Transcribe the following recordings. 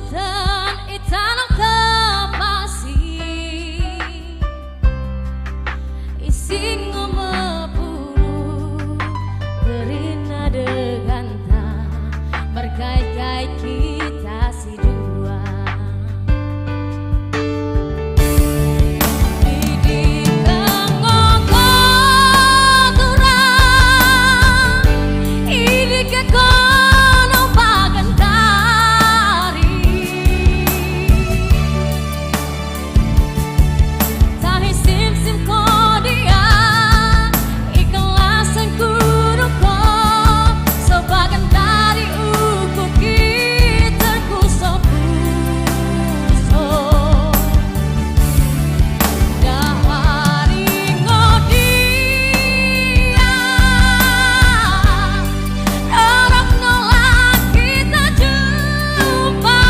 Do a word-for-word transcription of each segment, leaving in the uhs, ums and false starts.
Tan i tano tapasi, i singo mapulu, berina denganta, margait-gait hita sidua. Di tenggo-tenggo turan, i dengke kono bagan tari. Tahe simsim ho dia, i kalasan gunung ho, so bagan tari ukur hita kuso-kuso. Dahari ngo dia, dorang nolak hita jumpa.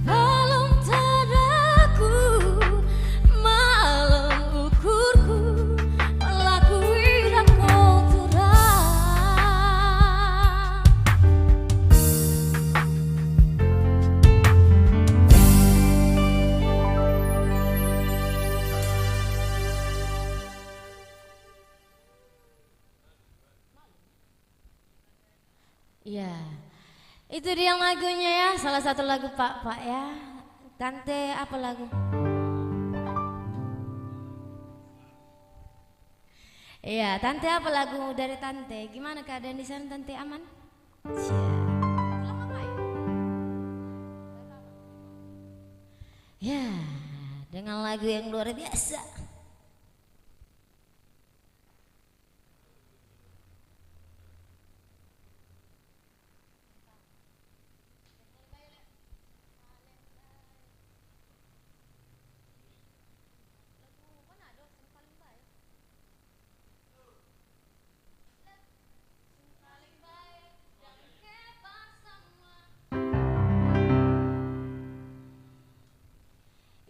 Malam todongku, malam ukurku, melakui dan kotuhan. Iya. Itu dia lagunya ya, salah satu lagu Pak, Pak ya. Tante, apa lagu? Iya, Tante, apa lagu dari Tante? Gimana keadaan di sana, Tante? Aman? Siap. Ya, dengan lagu yang luar biasa.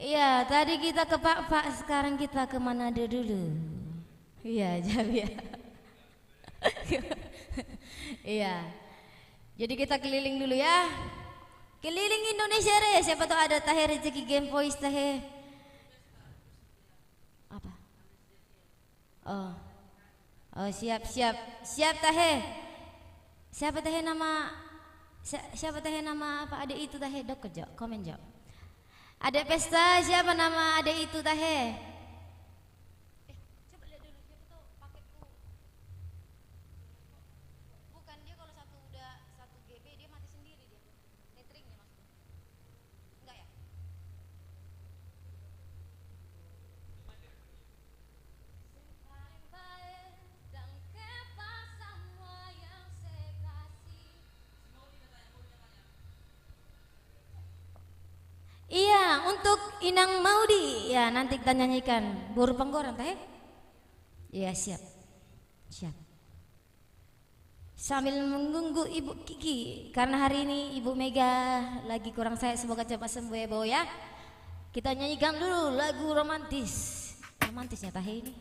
Iya, tadi kita ke Pakpak, sekarang kita ke Manado dulu. Iya, Jabi ya. Iya. Jadi kita keliling dulu ya. Keliling Indonesia re, siapa tahu ada tahe rezeki Game Voice tahe. Apa? Oh. Oh, siap, siap. Siap tahe. Siapa tahe nama, si-, siapa tahe nama apa adek itu tahe? Dok jo, komen jo. Adek Pesta, siapa nama adek itu tahe? Eh, coba lihat dulu, siapa tahu paketku. Bukan, dia kalau satu udah satu G B, dia mati sendiri dia. Tethering-nya maksudnya. Enggak ya? Iya, untuk Inang Maudi. Ya, nanti kita nyanyikan Boru Panggoran, tahe? Iya, siap. Siap. Sambil menunggu Ibu Kiki, karena hari ini Ibu Mega lagi kurang sehat, semoga cepat sembuh ya, Bu, ya. Kita nyanyikan dulu lagu romantis. Romantisnya tahe ini.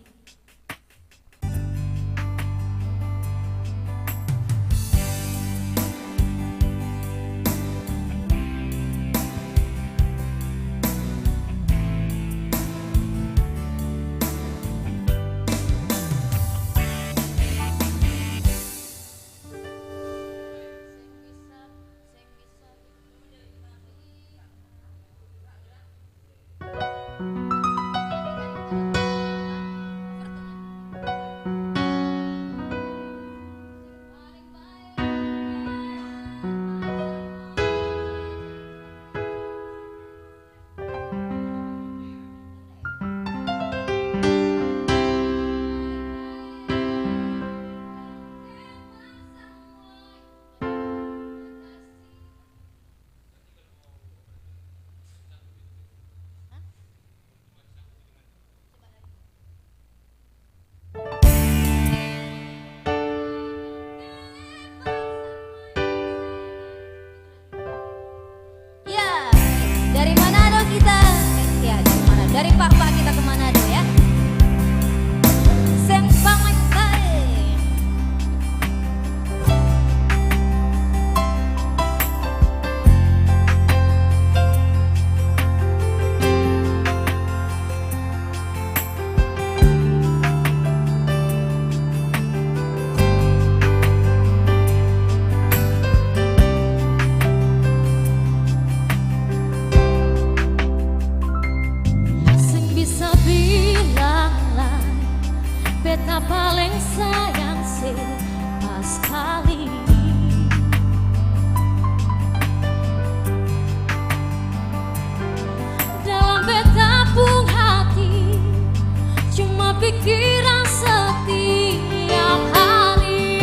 Ya, dari Manado kita. Ya, dari mana? Dari Pakpak kita ke Manado ya. Seng pamengkai. Seng bisa bilang lai, beta paling sayang si Paskali. Dalam beta pung hati cuma pikiran setiap hari.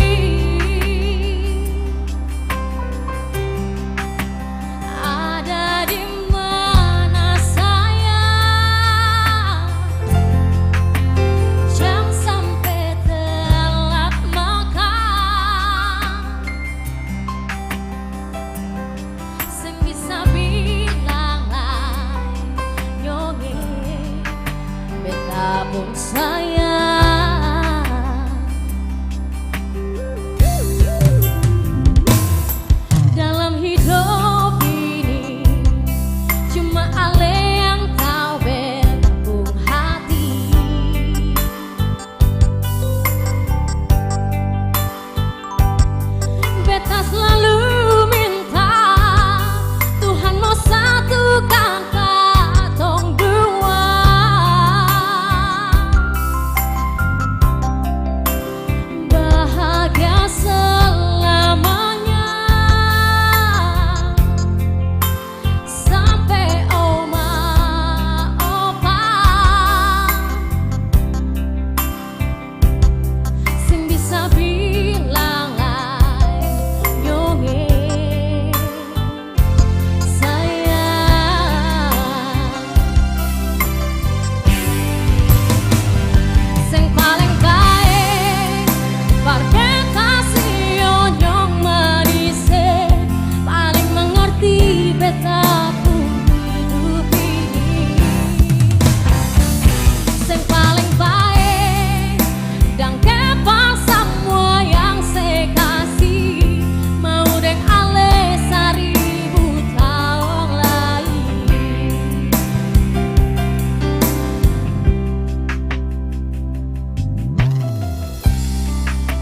Ada di mana sayang? Jang sampe telat makan. Seng bisa bilang lai, nyong i beta pung sayang.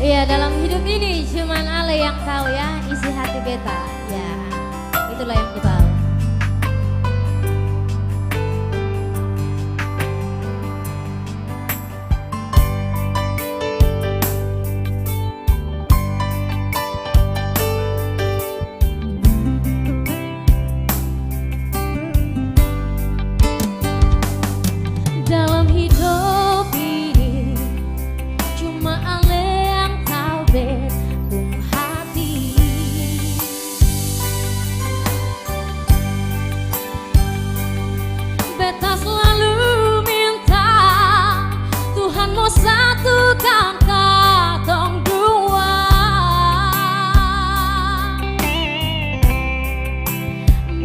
Ya, dalam hidup ini cuman Ale yang tahu ya, isi hati beta. Ya, itulah yang ku tahu. Dalam hidup ini cuma Ale yang tahu bet pung hati. Beta selalu minta Tuhan mau satukan katong dua.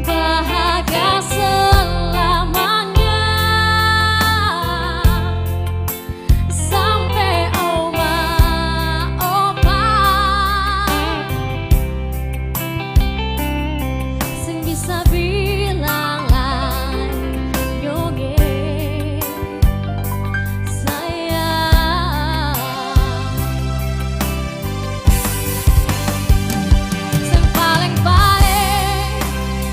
Bahagia selamanya. Sampe oma opat sing bisa bilang lai nyonge sayang. Sing paling bae,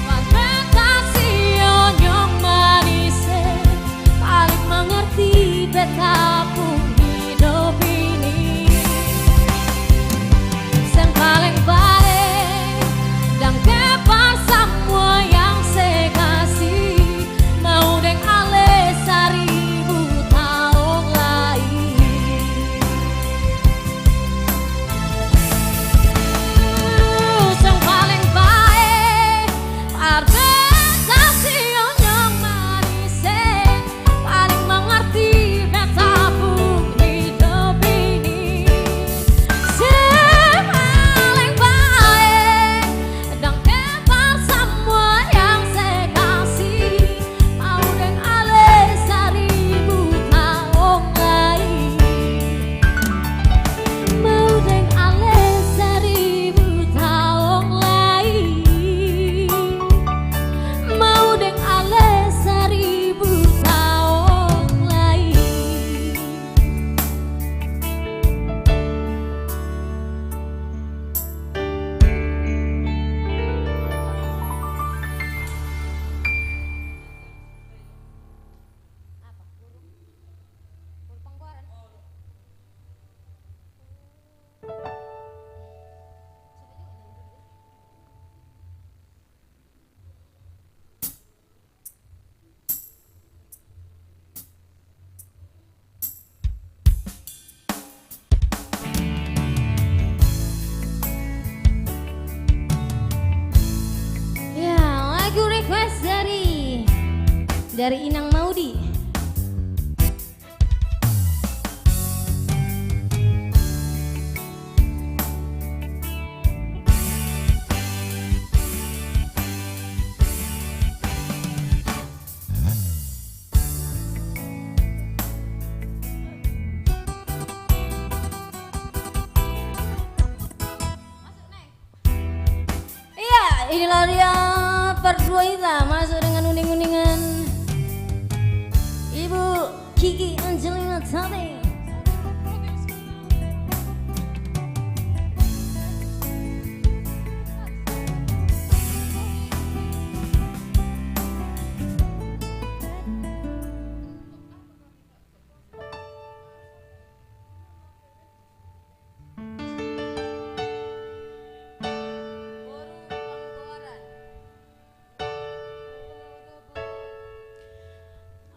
parbeta si onyong manise, paling mangarti beta pung hidup ini. Sing paling bae, dang kepar samua yang se kasih, mau deng ale saribu taon lai. Sing paling bae, parbeta si onyong manise, paling mangarti beta pung hidup ini. Sing paling bae, dang kepar samua yang se kasih, mau deng ale saribu taon lai. Mau deng ale saribu taon lai. Mau deng ale saribu taon lai. Ya, lagu request dari, dari Inang Maudi. Iya, inilah dia part dua kita, masuk dengan uning-uningan Ibu Kiki Angelina Tami.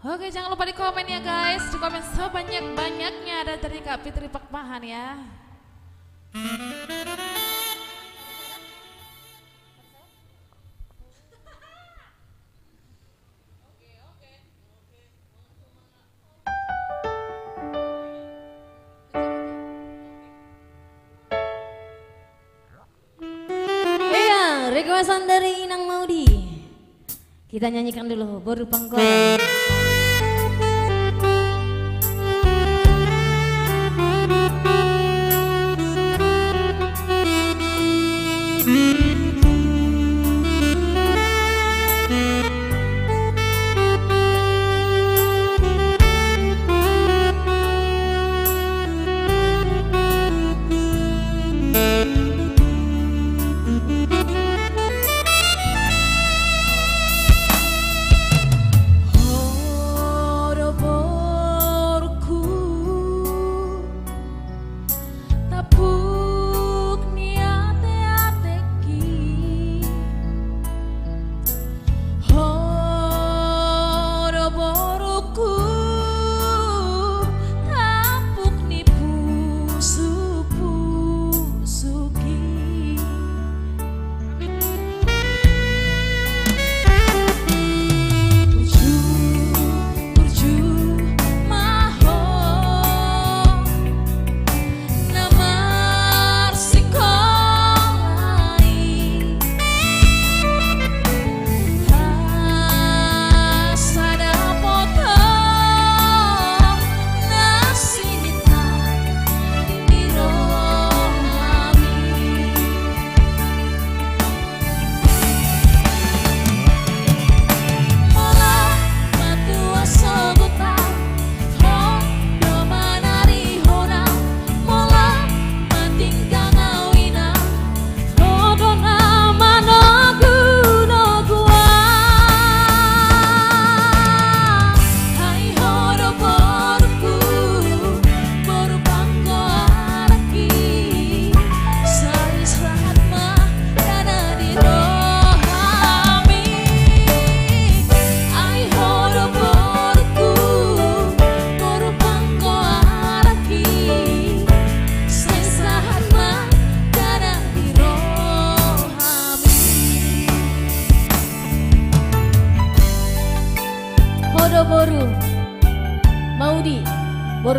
Oke, jangan lupa di komen ya, guys. Di komen sebanyak-banyaknya ada dari Kak Fitri Pakpahan ya. Iya, requestan dari Inang Maudi. Kita nyanyikan dulu, Boru Pangkolan.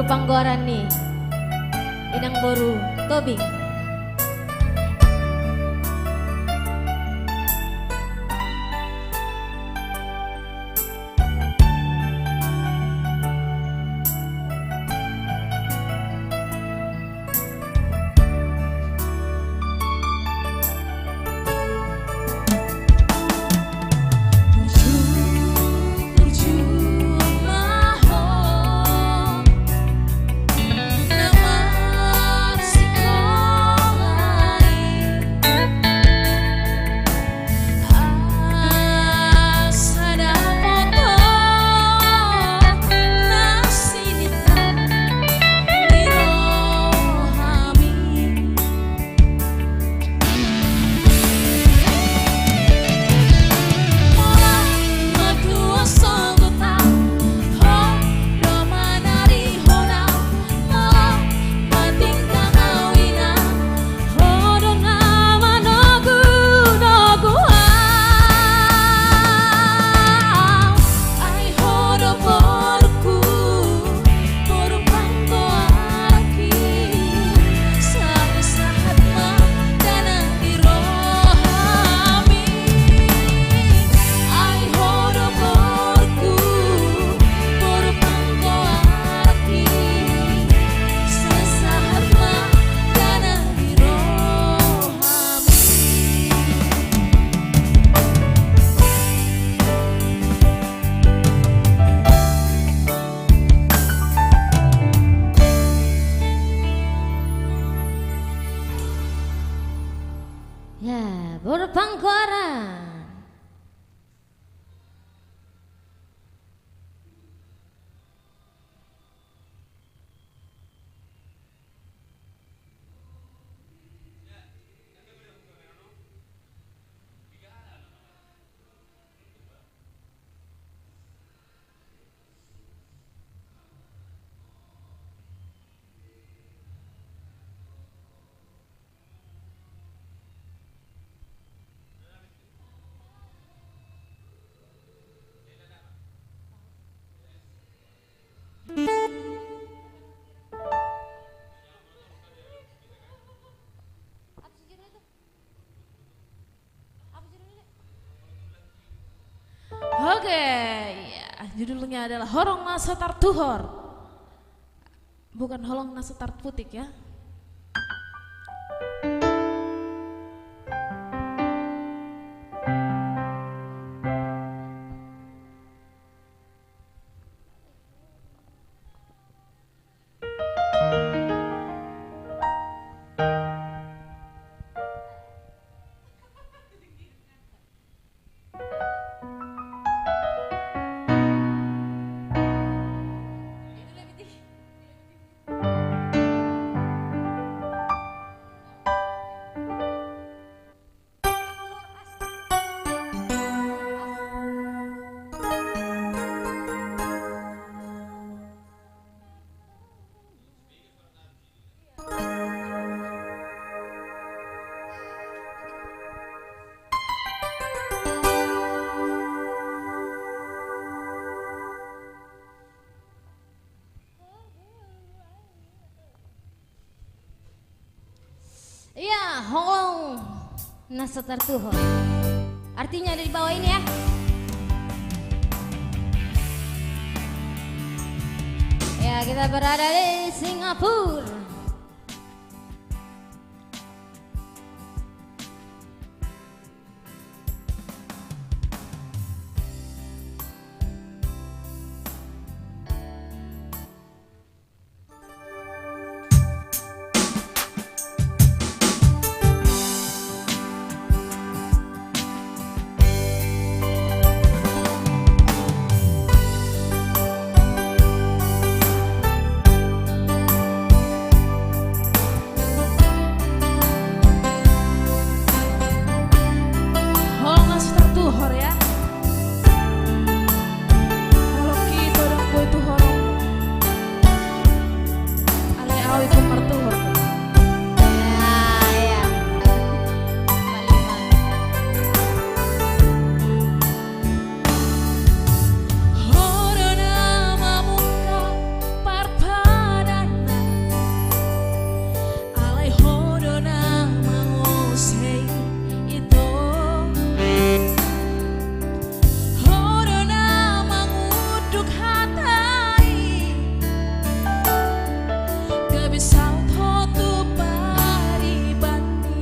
Panggoaran ni inang boru Tobing. Ya, boru Panggoaran. Oke, ya, judulnya adalah Holong na so tartuhor. Bukan holong na so tarputik, ya. Iya, holong na so tartuhor. Artinya ada di bawah ini, ya. Ya, kita berada di Singapura. Holong na so tartuhor, ya. Holong hita dang boi tuhorong. Alai ahu ingkon martuhor. Ya, ya. Ho do na mamungka parpar Saut ho tu paribanni.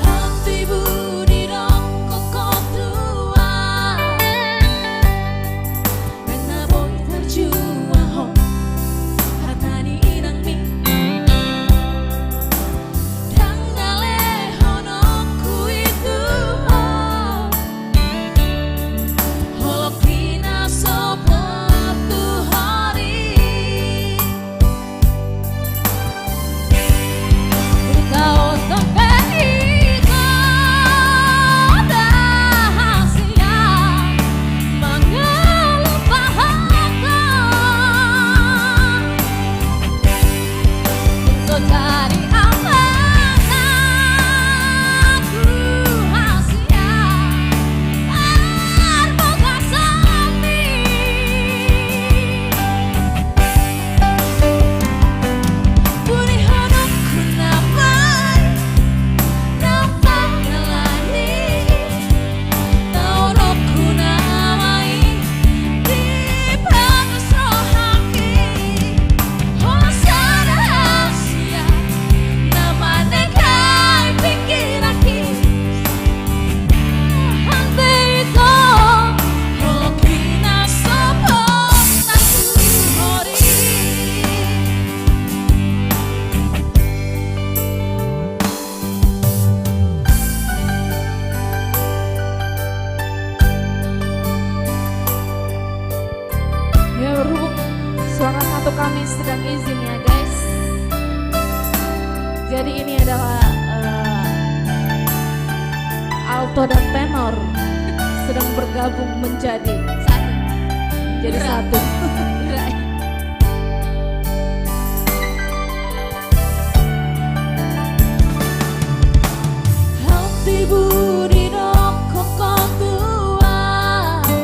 Hatimu didok ho tu ahu. Nang na boi tarjua ho hata ni inangmi. Ndang na lehononku i tu ho. Holong i na so tartuhor i. Taonon pe hita rahasia mangalupahon ho. Tung so jadi amanat rahasia parbogason i. Punihononku nama i na pangalahi. Taononku nama i di bagas rohangki. Holan sada rahasia na manegai pingkiranki. Hande i do holong i na so boi tartuhor i. Ya, berhubung suara satu kami sedang izin ya, guys. Jadi ini adalah, eh, alto dan tenor sedang bergabung menjadi satu. Menjadi satu. Hatimu didok ho tu ahu.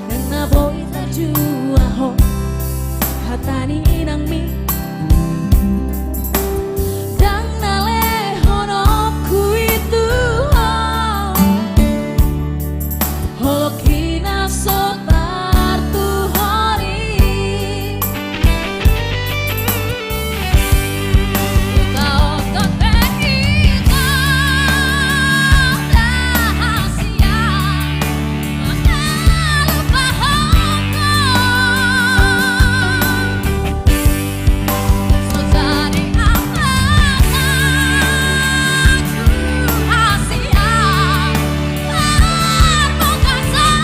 Nang na boi tarjua ho hata ni inangmi. Ndang na lehononku i tu ho. Holong i na so tartuhor i. Taonon pe hita rahasia mangalupahon ho. So jadi amanat rahasia parbogason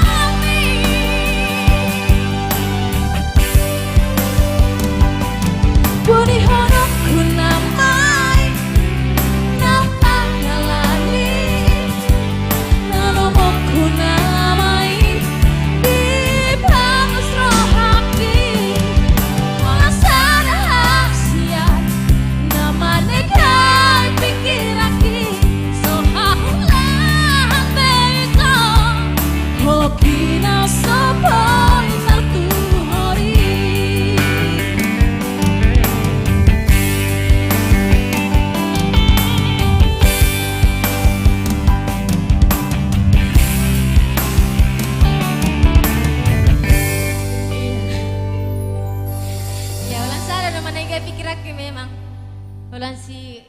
i. Punihononku nama i na pangalahi. Taononku nama i di bagas rohangki. Holan sada rahasia na manegai pingkiranki. So haulahan be i do holong i na so boi tartuhor i. Ya, holan sada na manegai pingkiranki memang. Holan si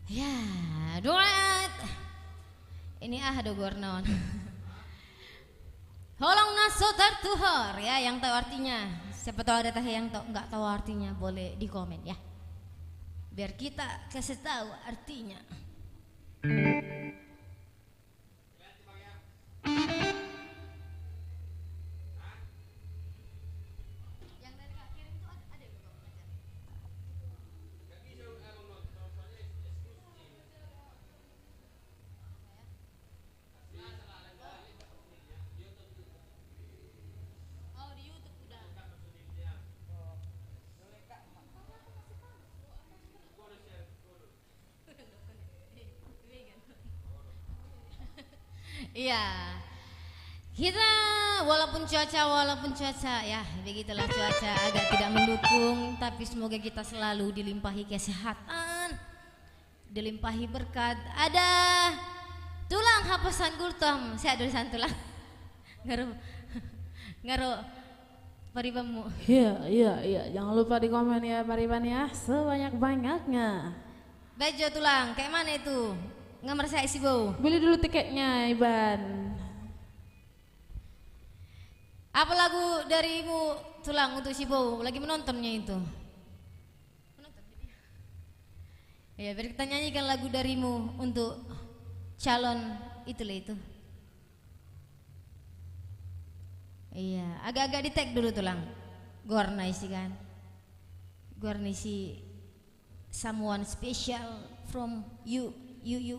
Ya, duet. Ini aha do goarna on? Holong na so tartuhor, ya, yang tahu artinya. Siapa tahu ada tah yang tahu, nggak tahu artinya, boleh di komen, ya. Biar kita kasih tahu artinya. Iya. Kita, walaupun cuaca, walaupun cuaca, ya, begitulah cuaca agak tidak mendukung, tapi semoga kita selalu dilimpahi kesehatan, dilimpahi berkat. Ada tulang haposan Gultom, sehat dulu san tulang. Nga ro, nga ro paribanmu. Iya, iya, iya. Jangan lupa di komen ya, pariban ya. Sebanyak-banyaknya. Baik jo tulang, kayak mana itu? Nga marsae si Bowo. Beli dulu tiketnya, Iban. Apa lagu darimu tulang untuk si Bowo? Lagi menontonnya itu. Menonton. Ya, biar kita nyanyikan lagu darimu untuk calon itulah itu. Iya, agak-agak di-take dulu tulang. Goarna isi kan. Goarna isi someone special from you, you, you.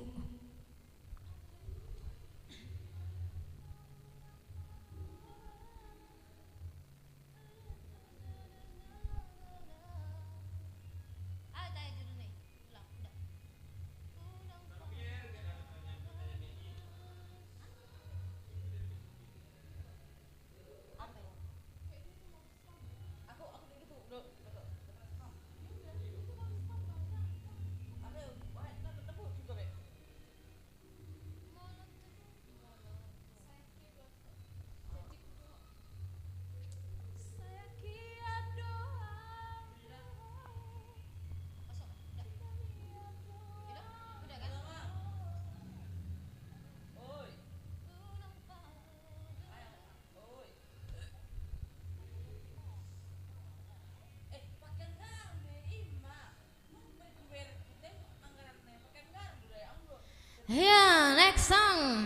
Ya, next song.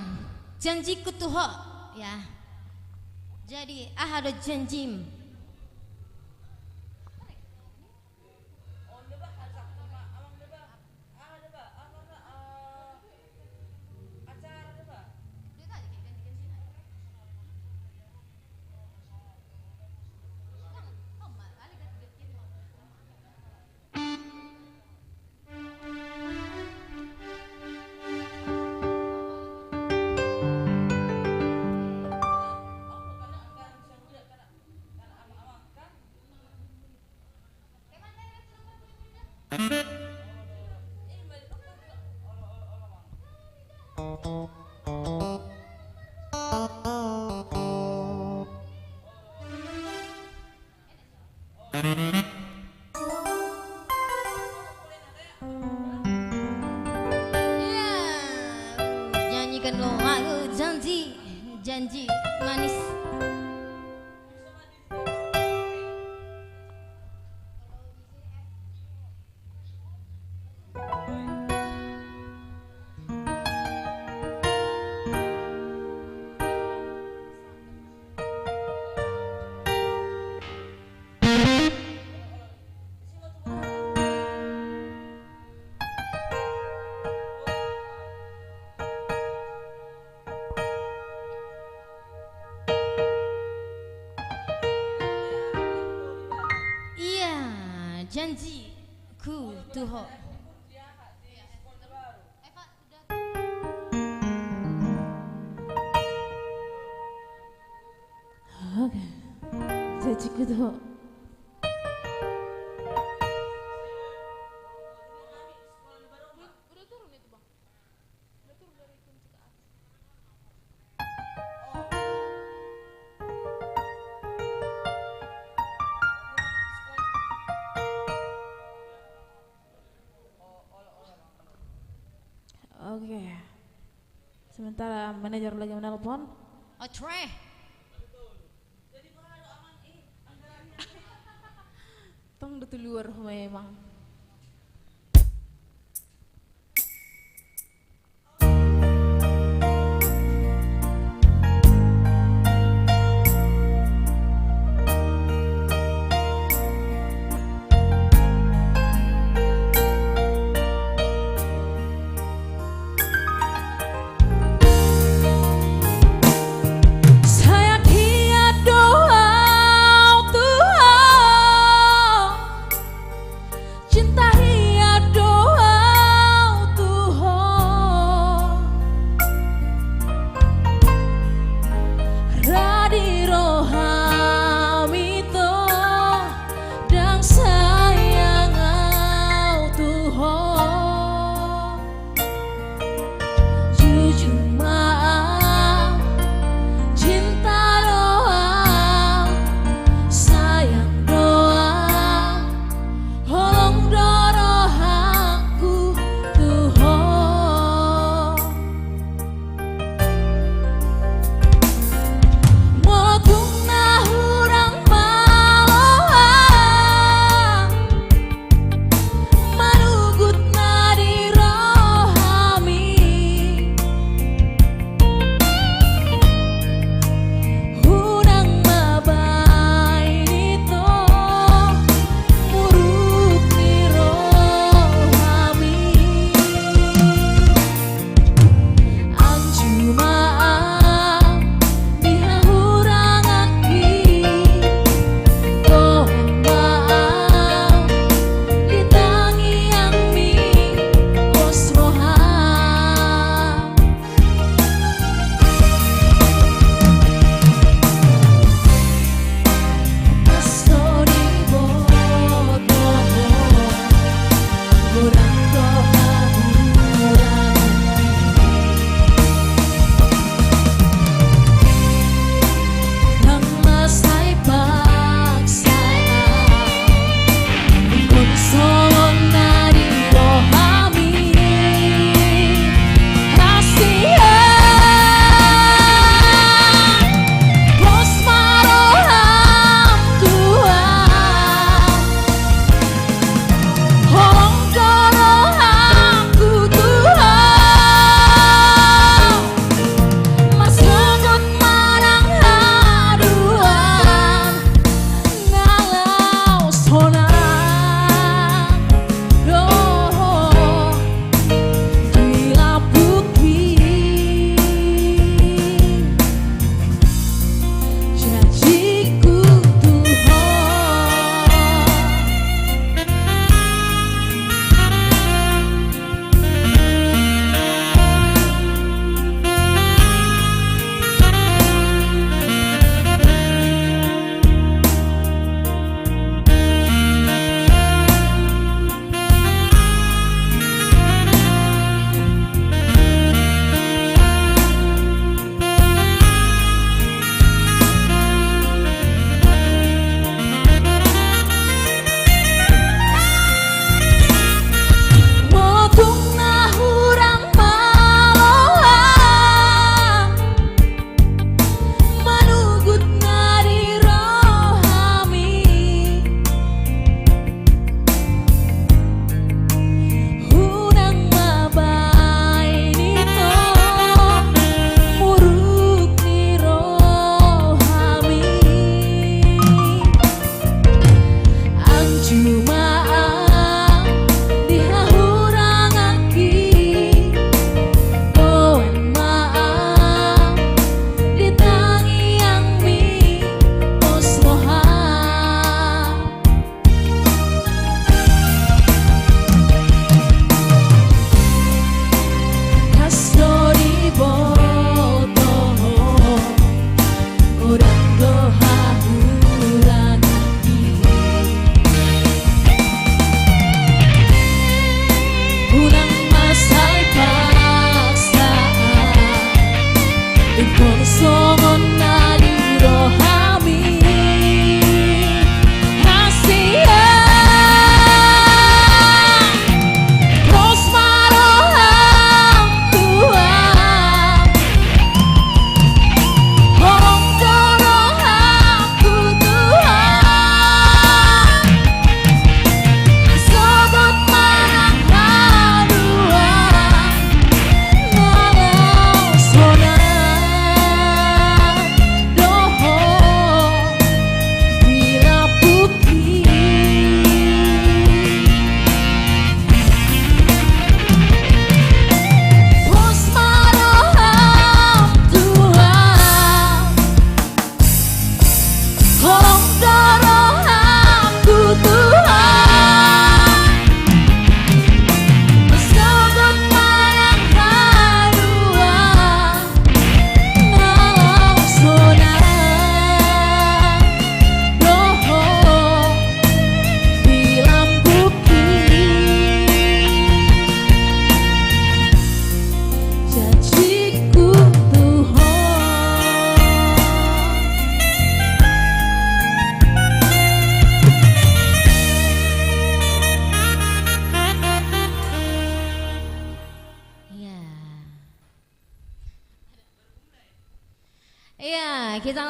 Janjiku tu ho. Ya. Jadi, aha do janjim? Iya, nyanyikan dong lagu Janji, Janji Manis. Iya, janjiku tu ho. Oke. Janjiku tu ho. Oke. Sementara manajer lagi menelpon. Otre. Tong do tu luar memang. Sai anggiat do au tu ho,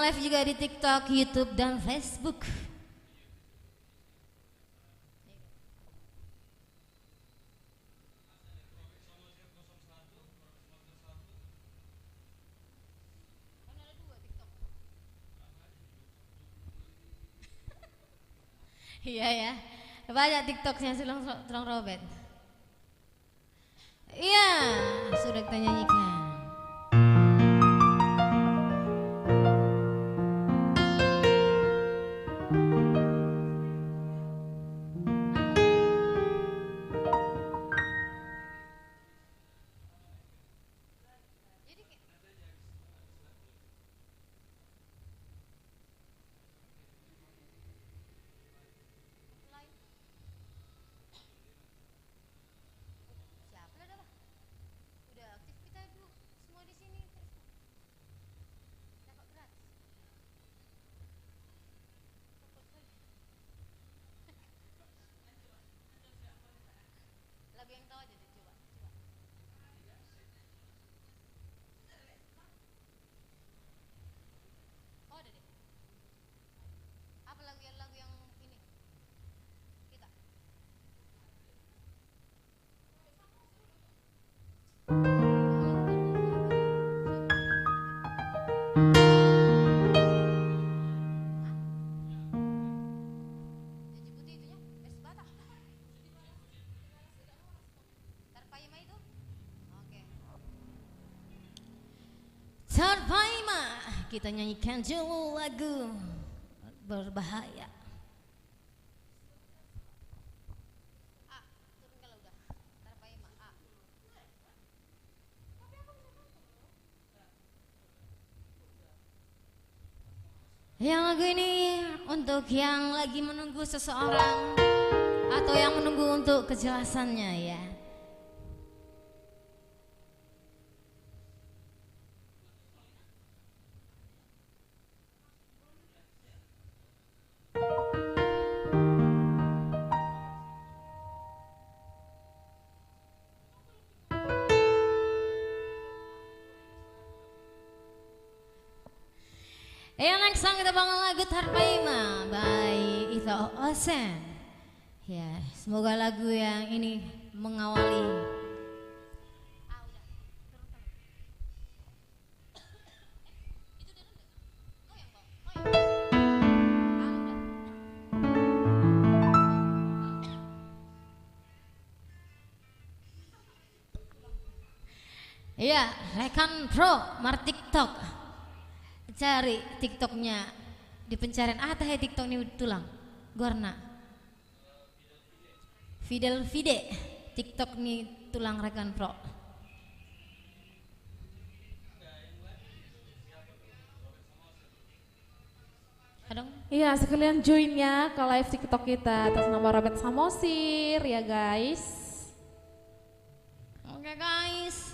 Live juga di TikTok, YouTube, dan Facebook. Iya ya. Banyak TikToknya si Tulang, Tulang Robert. Iya, sudah kita nyanyikan. Siapa lah dah, Pak? Udah aktif kita dulu semua di sini, terus dapat gratis. Lagu yang tahu aja deh, coba, coba. Oh, ada deh. Apa lagu yang, lagu yang ini? Kita. Janji putih itunya, es bata. Tarpaima itu? Oke. Tarpaima. Kita nyanyikan dulu lagu Berbahaya. A, turun kalau udah. Tarpaima, A. Yang lagu ini untuk yang lagi menunggu seseorang atau yang menunggu untuk kejelasannya, ya. Yang next song kita bakal lagu Tarpaima by Ito Osen. Ya, semoga lagu yang ini mengawali. Iya, Rekan Pro mar TikTok. Cari TikToknya di pencarian. Aha tahe TikTok ni, Tulang? Goarna. Fidel Vide, TikTok ni Tulang Rekan Pro. Adong? Iya, sekalian join ya ke live TikTok kita atas nama Robert Samosir ya, guys. Oke, guys.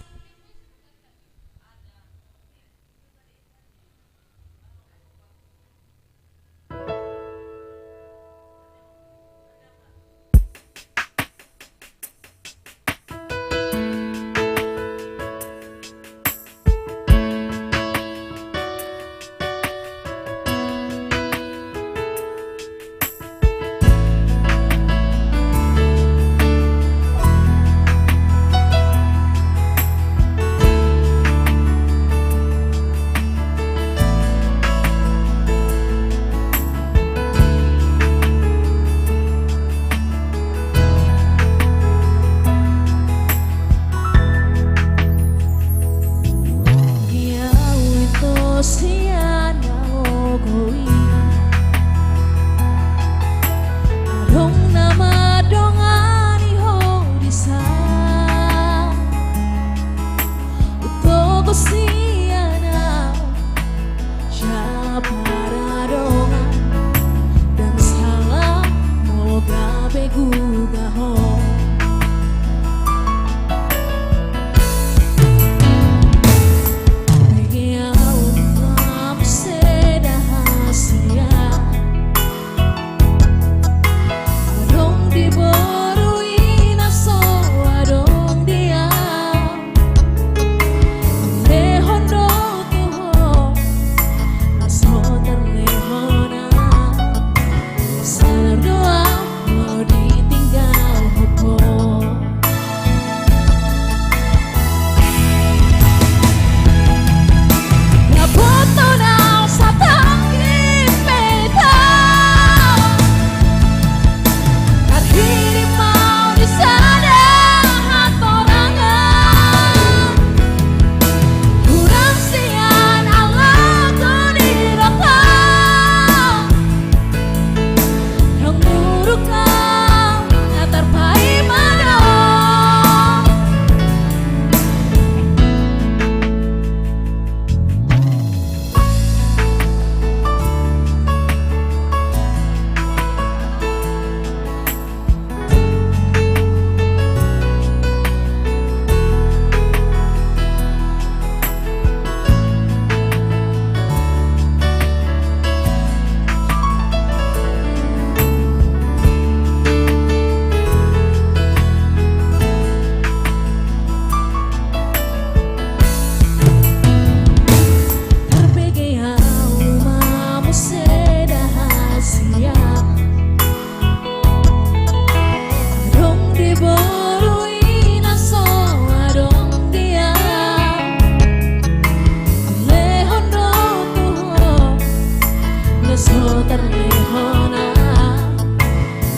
So tarlehona,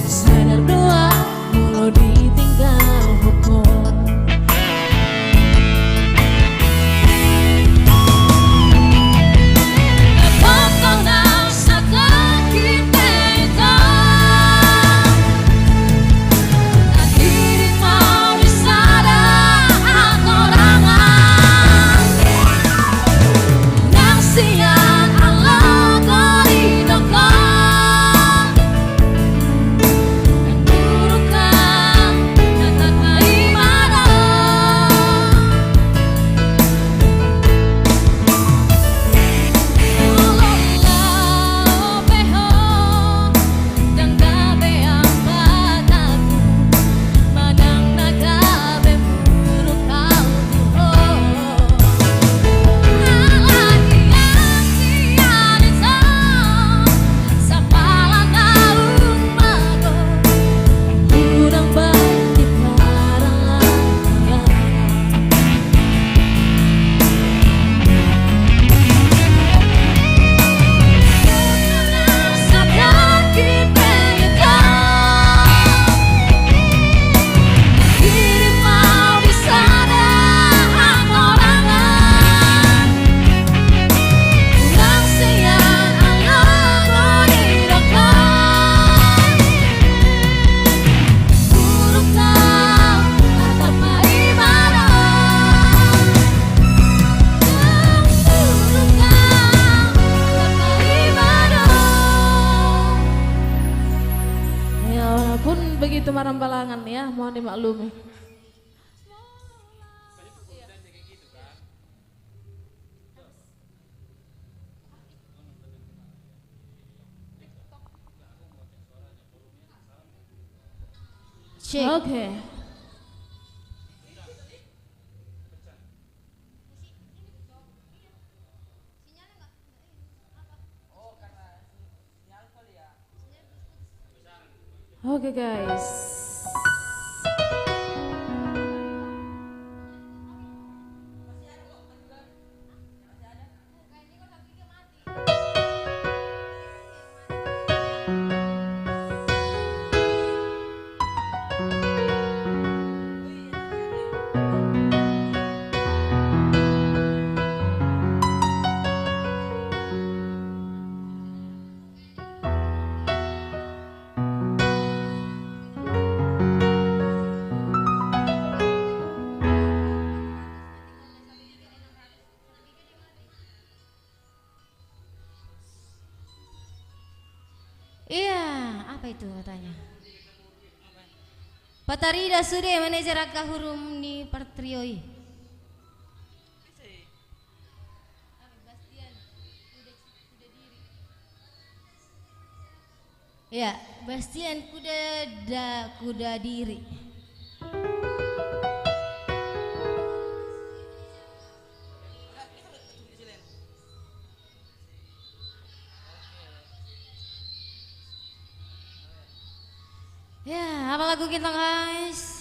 sadar do ahu molo ditinggalhon ho. Ya, walaupun begitu marambalangan ya, mohon dimaklumi. Cek. Oke. Oke, guys. Iya, apa itu katanya? Patarida sude manajer angka hurum ni Patrio i. Ya, Bastian Kuda da, Kuda Diri. Ya, apa lagu kita, guys?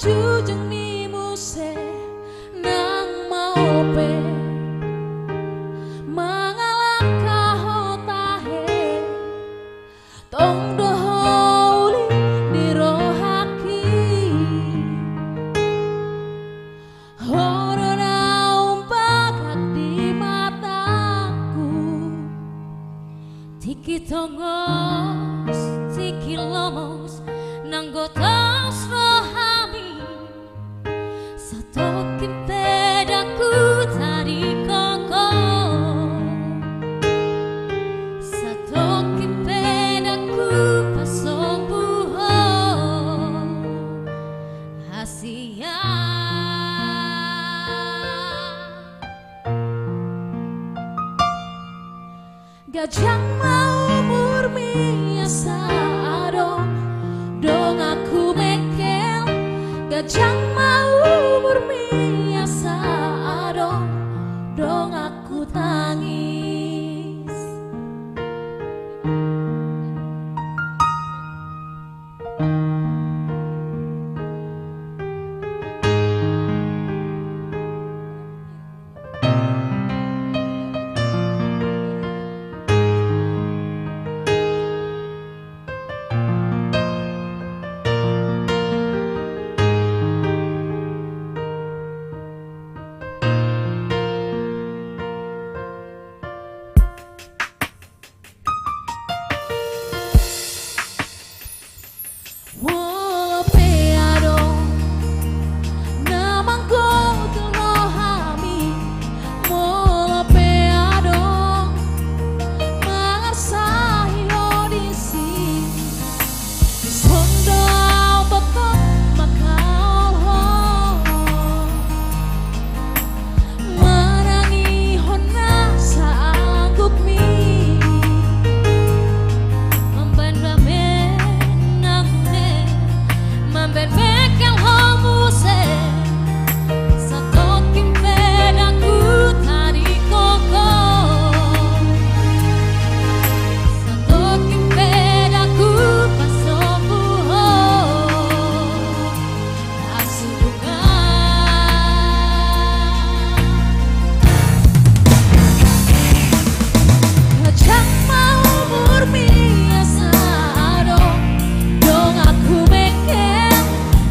Jujung ni muse nang maope mangalangka ho tahe. Tong do ho uli ni rohangki. Ho do na umbagak di matangku. Tingki tongos, tingki lomos, nanggo tongos rohami. Satongkin pe ndang hutadingkon ho. Satongkin pe ndang hupasombu ho. Hasian. Ganjang ma umurmi asa adong donganku mengkel. Ganjang ma umurmi asa adong donganku tangis. Molo pe adong na manggogo rohami, molo pe adong mangarsahi ho disi. Dison do ahu tongtong mangkaol ho. Manangihon na saanggupmi. Mambaen damang na muse, mambaen mengkel ho muse. Satongkin pe ndang hutadingkon ho. Satongkin pe ndang hupasombu ho. Asu bunga. Ganjang ma umurmi asa adong donganku mengkel.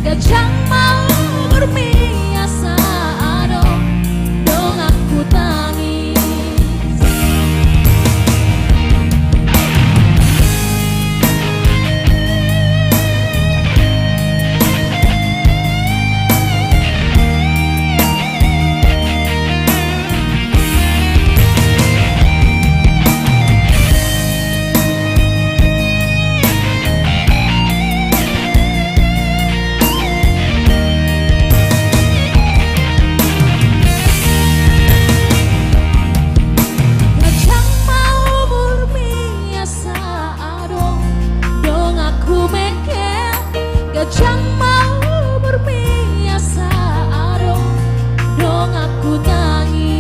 Ganjang ma umurmi asa adong donganku tangis. Ganjang ma umurmi asa adong donganku mengkel. Ganjang ma umurmi asa adong donganku tangis.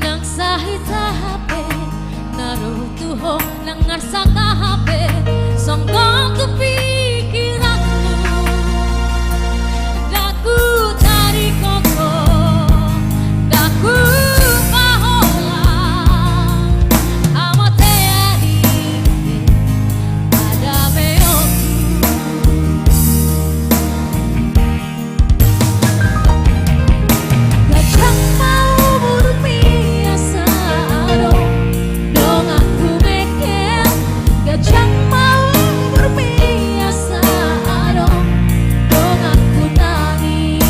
Nang sahit hape na ro tu ho, nang arsak hape songgop tu pingkiranku. Ndang hutadingkon ho, ndang hupahola hamatean i pe adameonku. Ganjang ma umurmi asa adong donganku mengkel. Ganjang ma umurmi asa adong donganku tangis.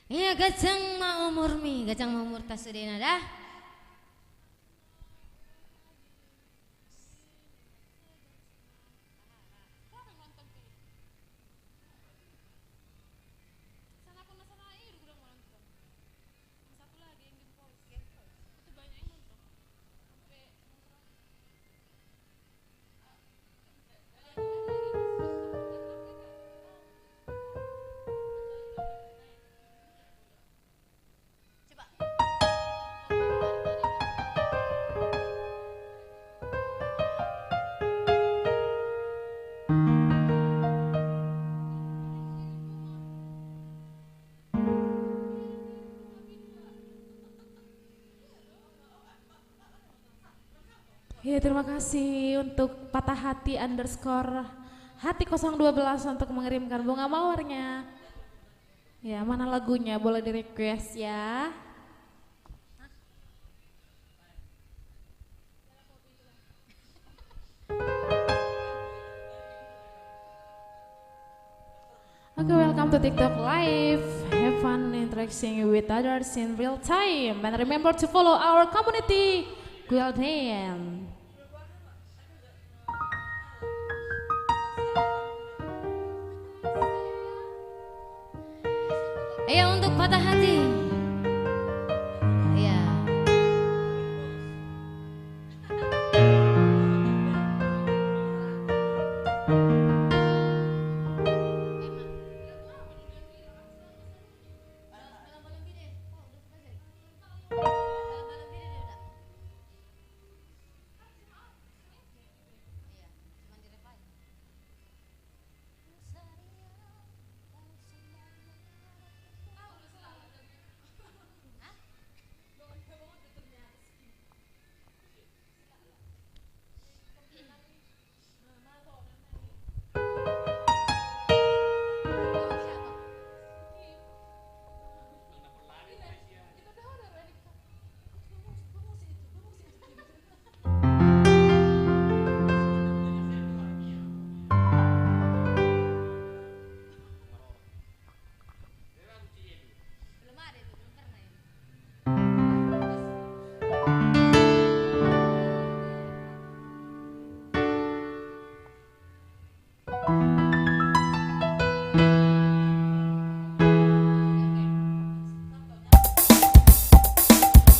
Ia, ganjang ma umurmi, ganjang ma umurta sudena da. Terima kasih untuk Patah Hati underscore Hati kosong dua belas untuk mengirimkan bunga mawarnya. Ya, mana lagunya? Boleh di-request ya. Okay, welcome to TikTok Live. Have fun interacting with others in real time. And remember to follow our community, Guildian. Iya, untuk Patah Hati. Iya.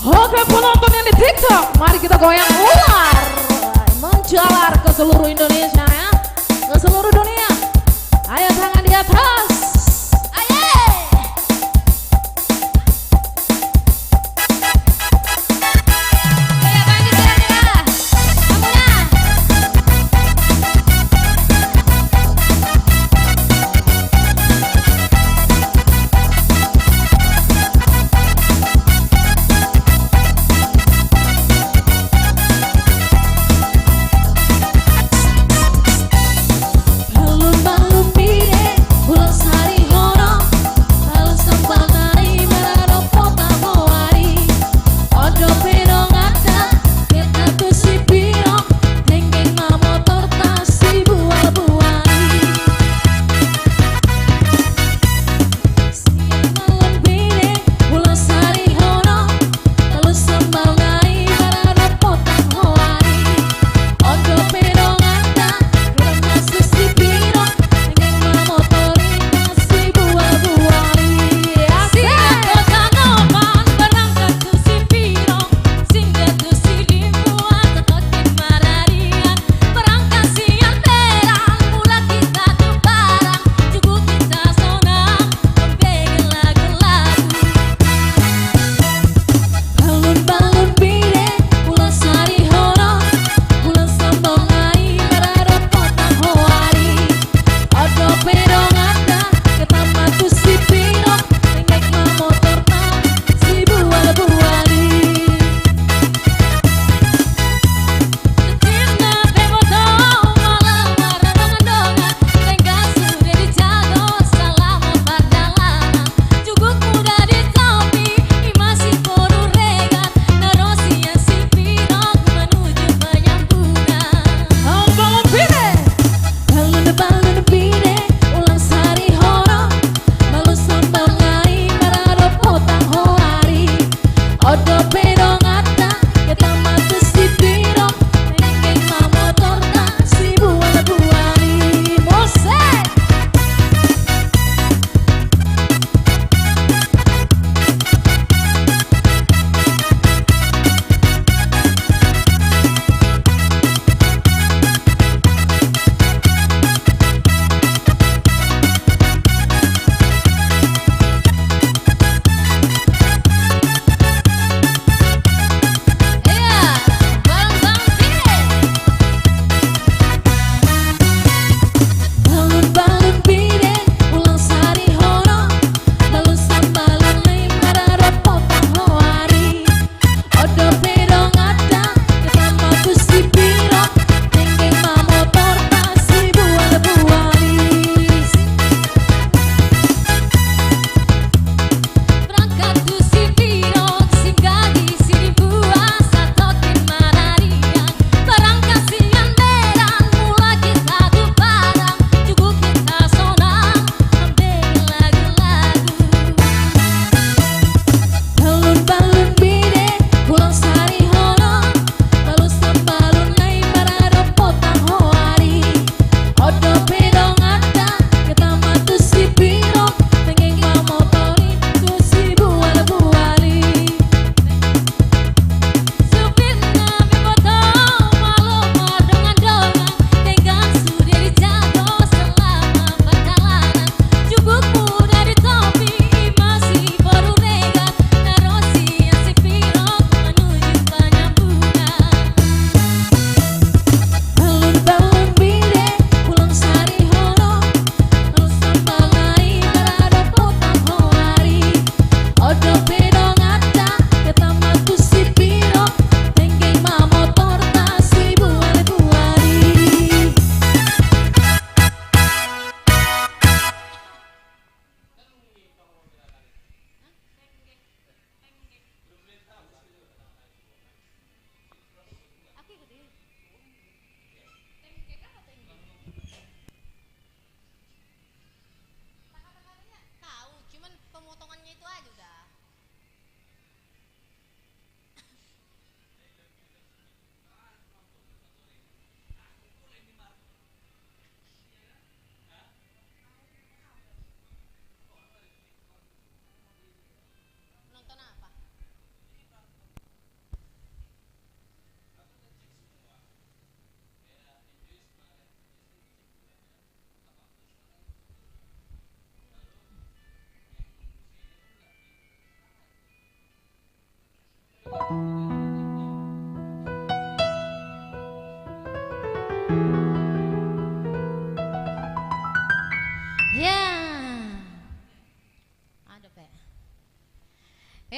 Oke, penonton yang di TikTok, mari kita goyang ular, menjalar ke seluruh Indonesia ya, ke seluruh dunia. Ayo, tangan di atas. Aye.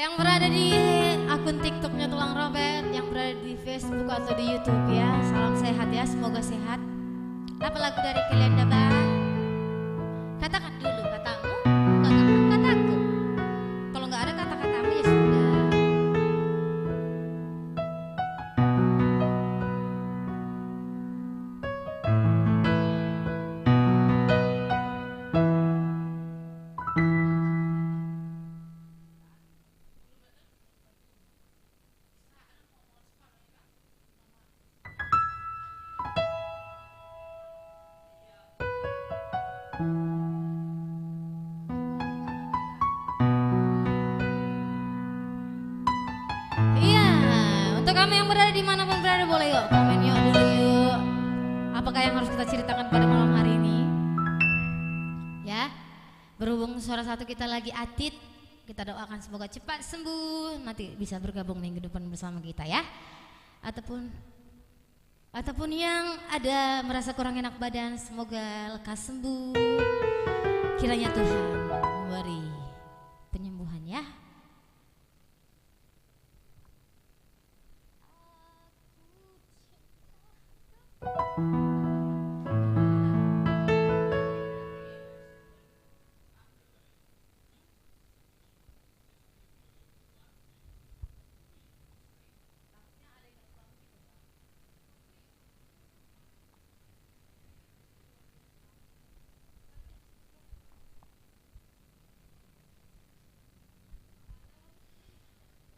Yang berada di akun TikToknya Tulang Robert, yang berada di Facebook atau di YouTube ya, salam sehat ya, semoga sehat. Apa lagu dari kalian, Daba? Katakan dulu katamu, katakan kataku. Kalau nggak ada kata-katamu, ya sudah. Iya, untuk kamu yang berada di mana pun berada, boleh yuk komen yuk dulu yuk. Apakah yang harus kita ceritakan pada malam hari ini? Ya, berhubung suara satu kita lagi atit, kita doakan semoga cepat sembuh, nanti bisa bergabung minggu depan bersama kita ya. Ataupun Ataupun yang ada merasa kurang enak badan, semoga lekas sembuh. Kiranya Tuhan memberi penyembuhan ya.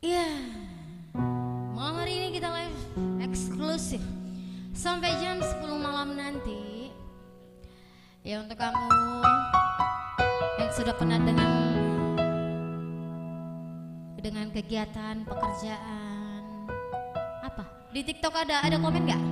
Iya. Malam hari ini kita live eksklusif sampai jam sepuluh malam nanti. Ya, untuk kamu yang sudah penat dengan, dengan kegiatan pekerjaan, apa? Di TikTok ada, ada komen nggak?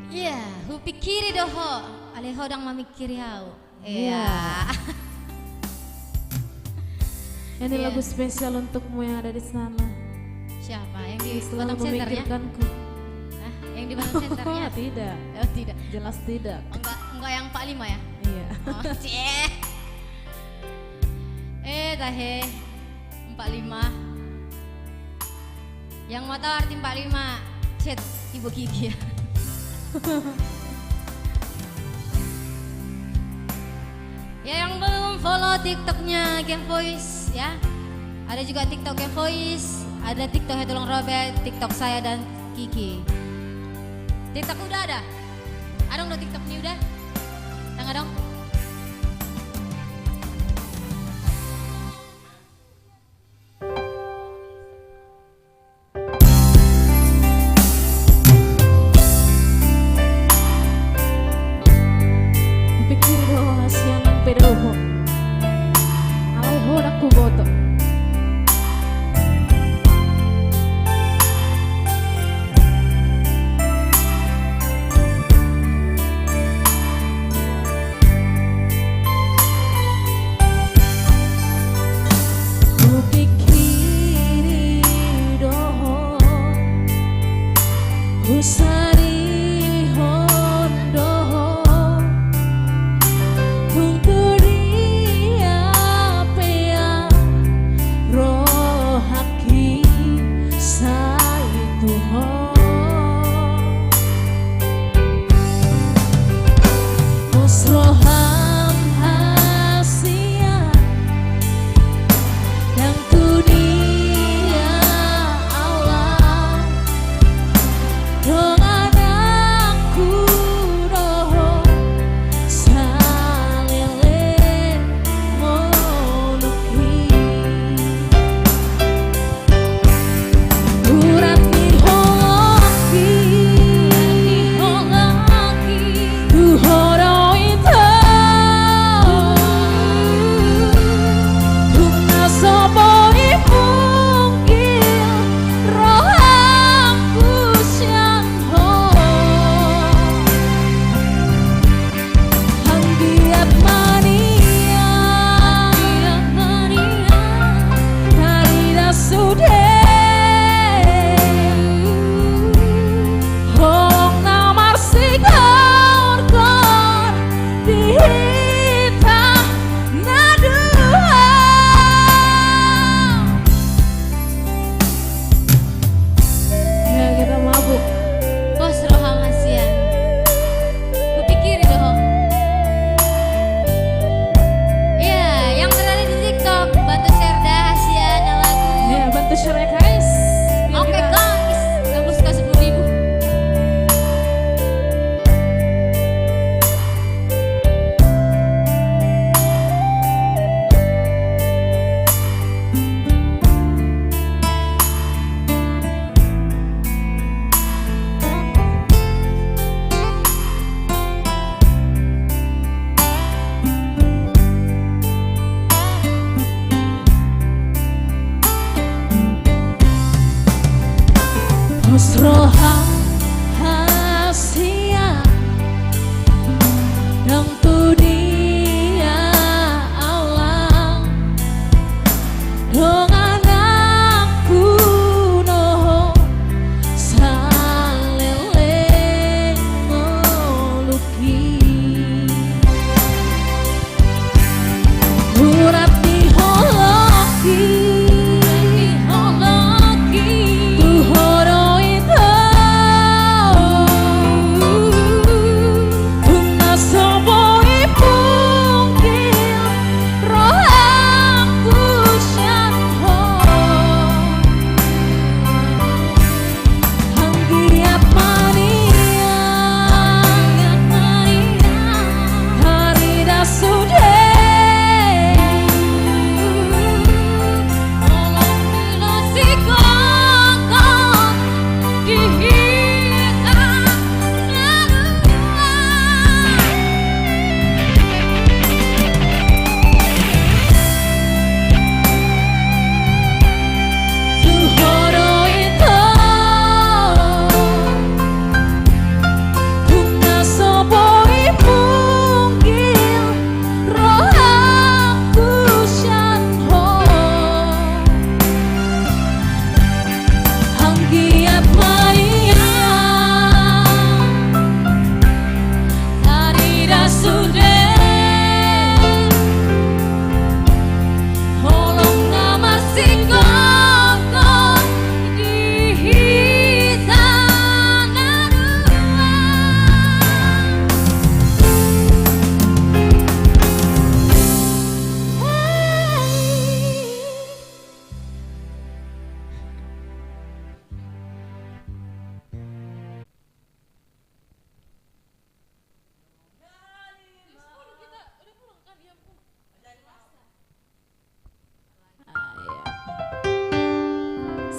Iya, hupikiri do ho, alai ho ndang mamikiri au. Iya. Iya. Ini lagu spesial untukmu yang ada di sana. Siapa? Yang di bottom centernya? Selalu memikirkanku. Hah? Yang di bottom centernya? Tidak. Oh, tidak. Jelas tidak. Enggak, enggak yang empat lima ya? Iya. Oh, cie. Eh, tahe. Empat lima. Yang mau tahu arti empat lima, chat Ibu Kiki ya. Ya, yang belum follow TikToknya Game Voice ya. Ada juga TikTok Game Voice, ada TikToknya Tulang Robert, TikTok saya dan Kiki. TikTok Uda ada? Adong do TikTok ni Uda? Tangga dong. Pikir do hasian pe do ho. Alai ho ndang huboto. Hupikiri do ho, husarihon do ho, tung tu dia pe au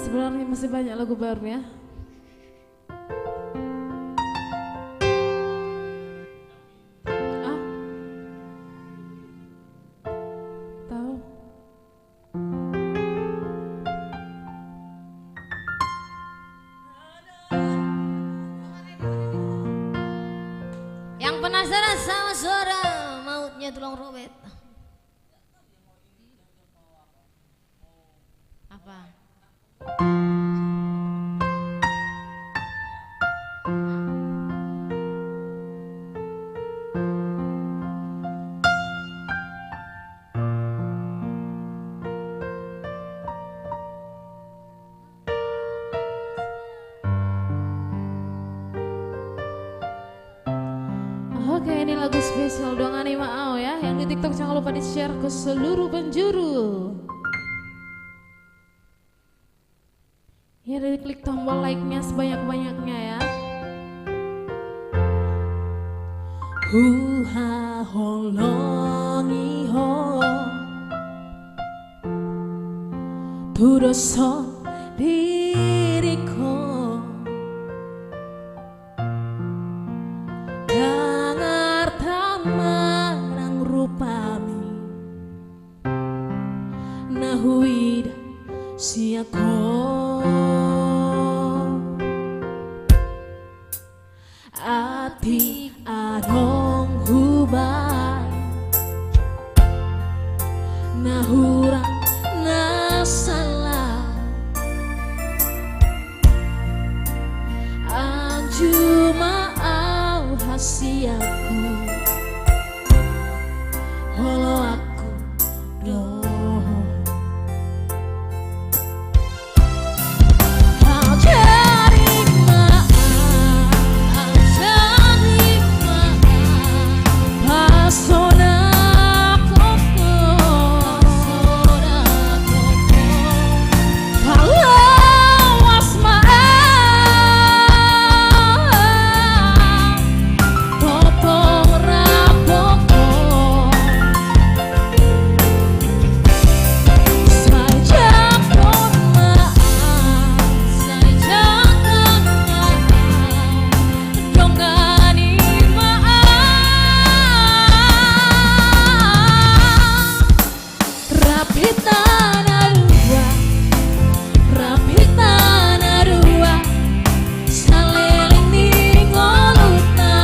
Sebenarnya masih banyak lagu baru ya. Ah. Tahu. Yang penasaran sama suara mautnya Tulang Robet? Apa? Oke, ini lagu spesial Dongani Ma Au ya. Yang di TikTok jangan lupa di-share ke seluruh penjuru. Ya, dan klik tombol like-nya sebanyak-banyaknya ya. Huhaholongi ho tu dosa diriku. Ndang arta manang rupami na huida sian ho. Atik adong hubaen na hurang na sala, anju ma au hasianku, oloanku do ho. Ajari ma au, ajari ma au, pasona koko, pasona koko. Paloas ma au, topong rapotku. Sai jangkon ma au, sai jangkon ma au, dongani ma au. Rap hita na dua, rap hita na dua, saleleng ni ngolunta.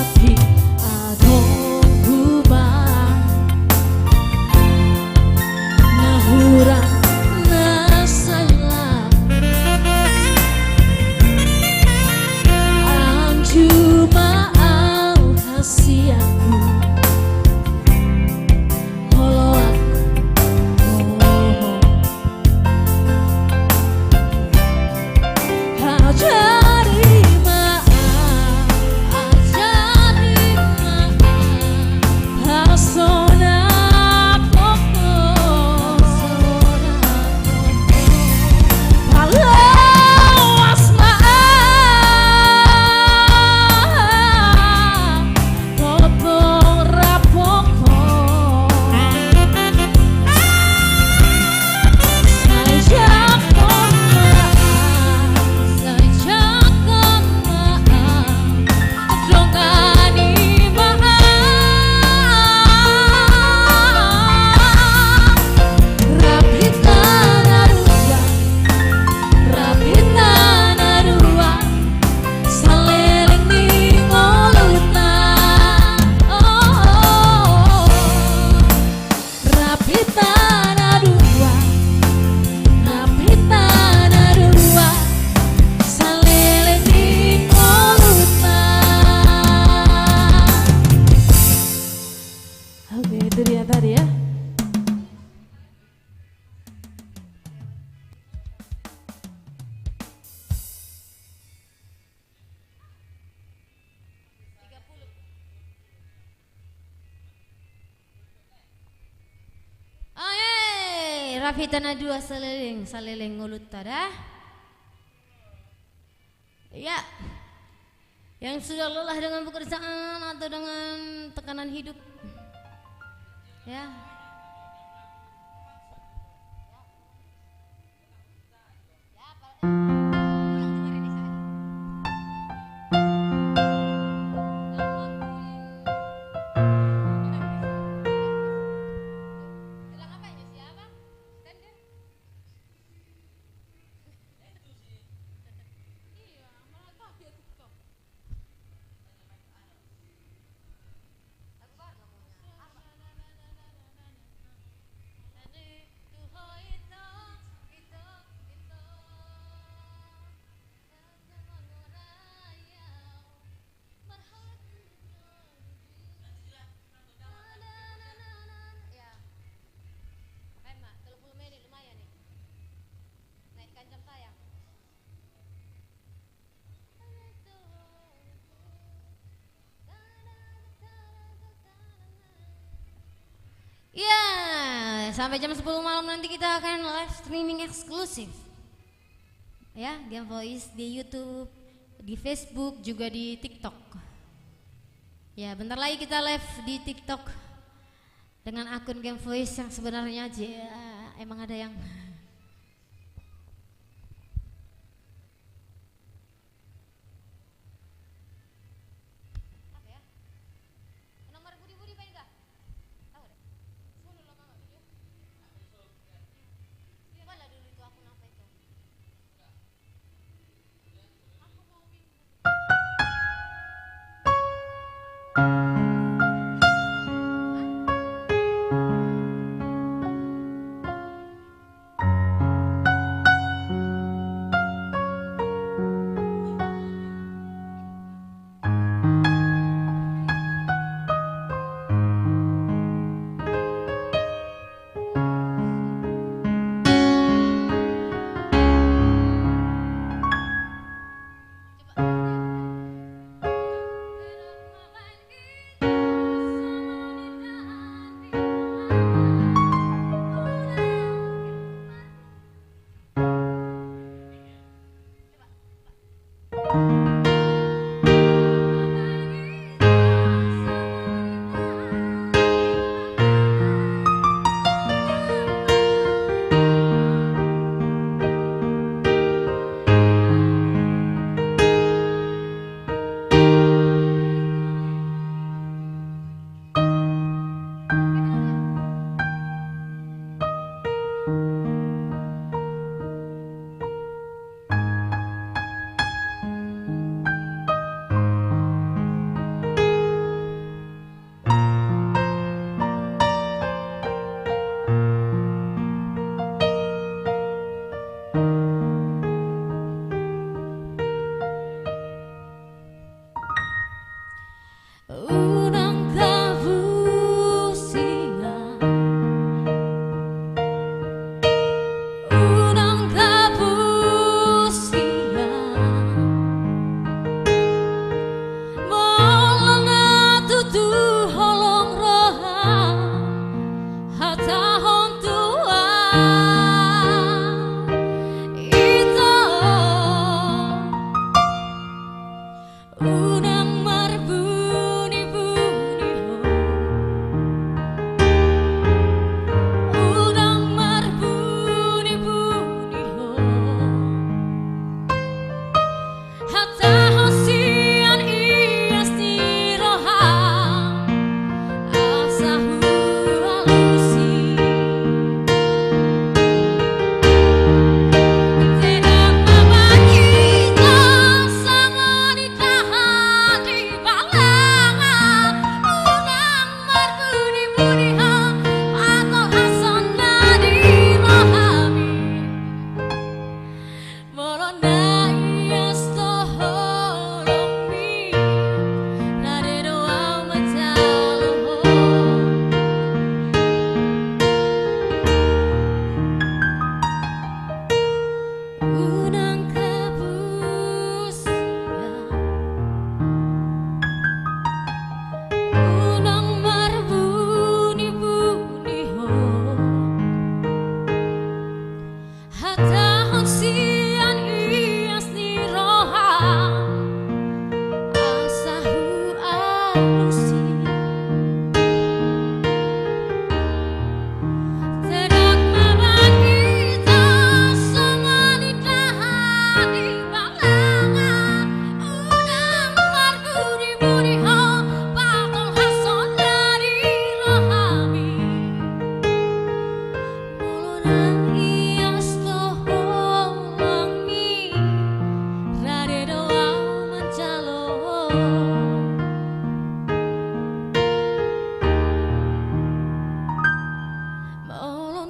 Atik adong hubaen na hurang na sala, anju ma au hasianku, oloanku do ho. Ajari ma au, ajari ma au, pasona koko, pasona koko. Paloas ma au, topong rapotku. Sai jangkon ma au, sai jangkon ma au, dongani ma au. Rap hita na dua, rap hita na dua, saleleng ni ngolunta. Oh, oh, oh. Rap hita na dua, rap hita na dua, saleleng ni ngolunta. Oke, itu dia tadi ya. Rap hita na dua saleleng, saleleng ngolunta da. Ya. Yang sudah lelah dengan pekerjaan atau dengan tekanan hidup. Ya. Ya, sampai jam sepuluh malam nanti kita akan live streaming eksklusif. Ya, Game Voice di YouTube, di Facebook, juga di TikTok. Ya, bentar lagi kita live di TikTok dengan akun Game Voice yang sebenarnya aja. Emang ada yang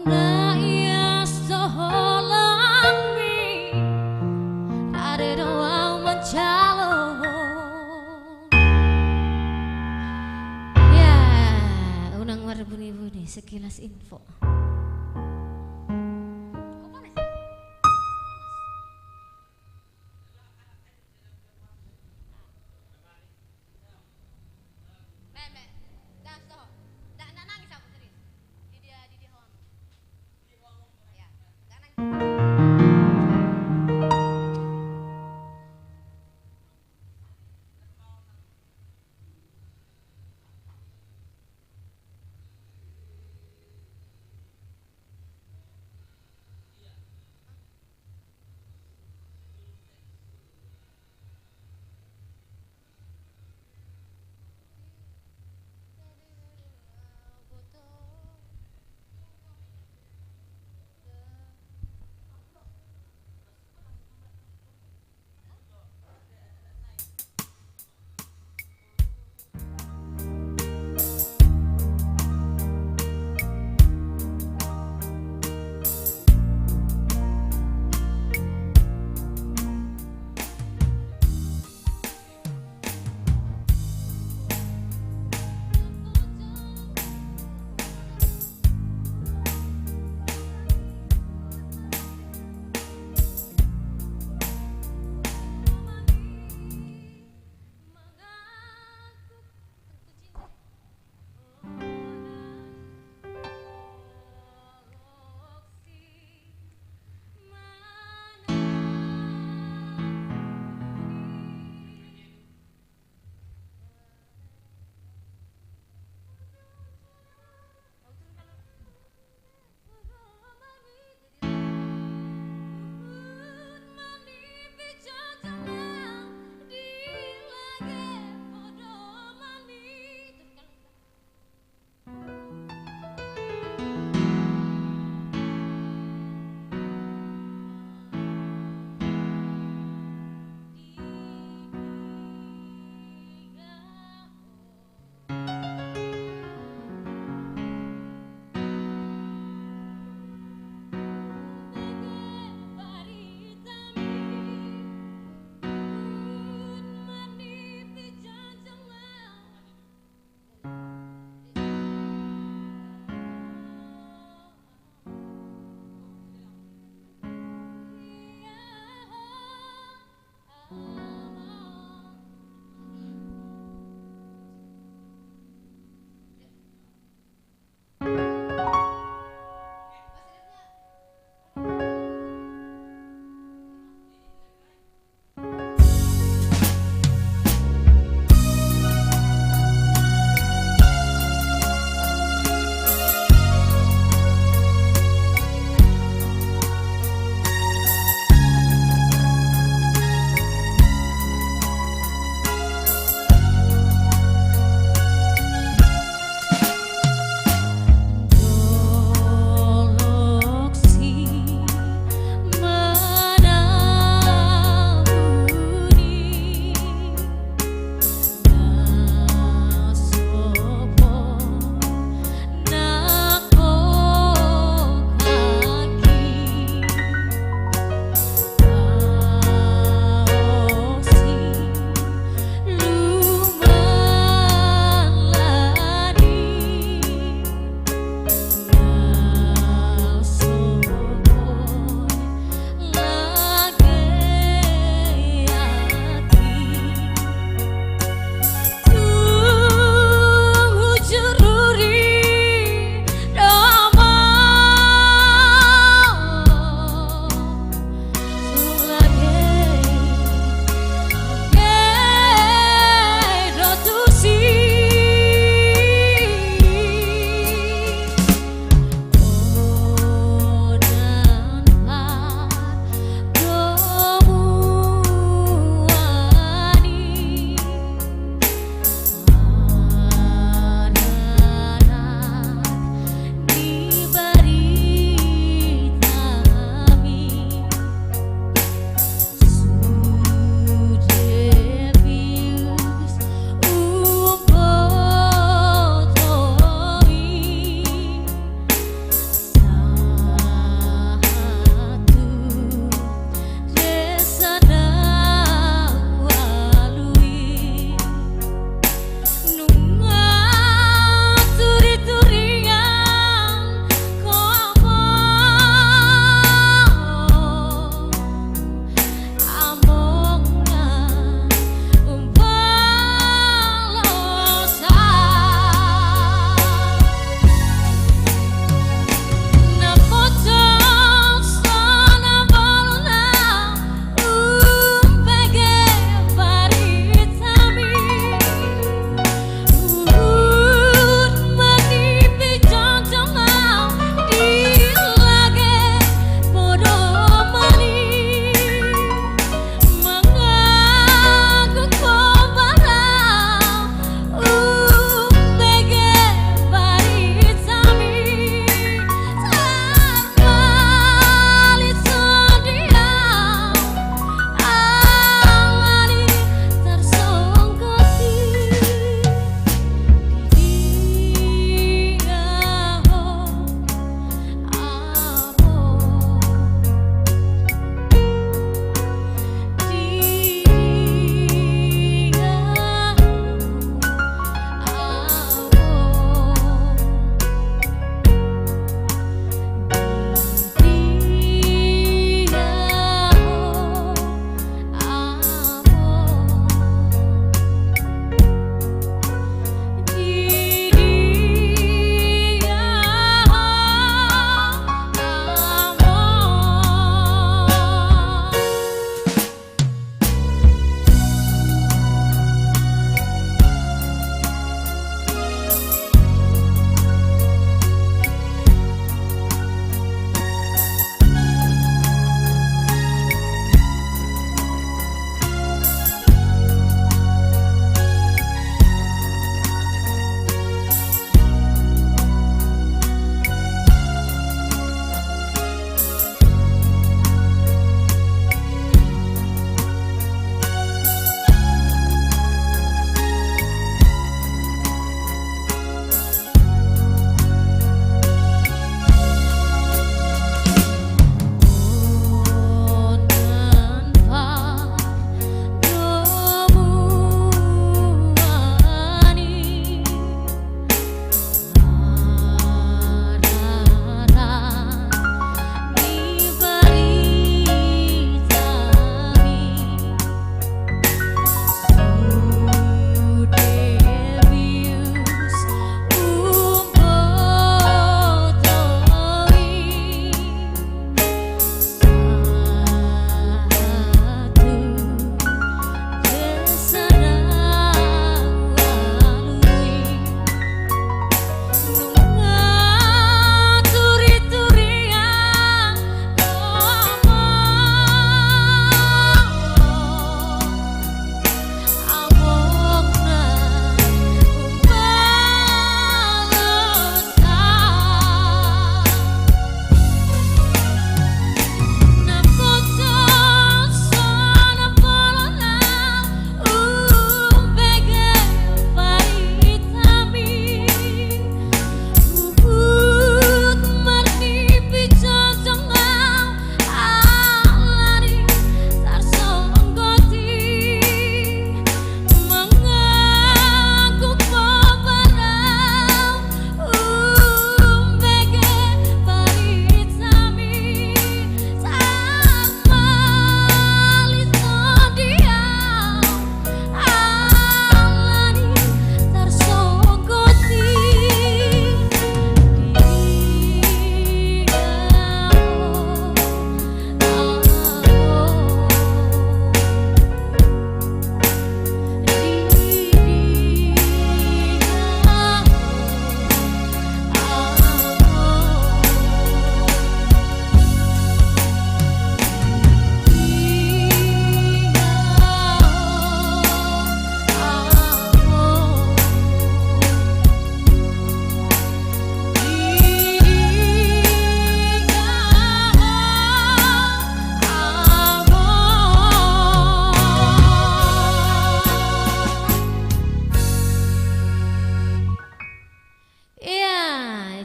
Na ias do holanmi, rade do au manjalo. Ya, unang marbuni-buni, sekilas info.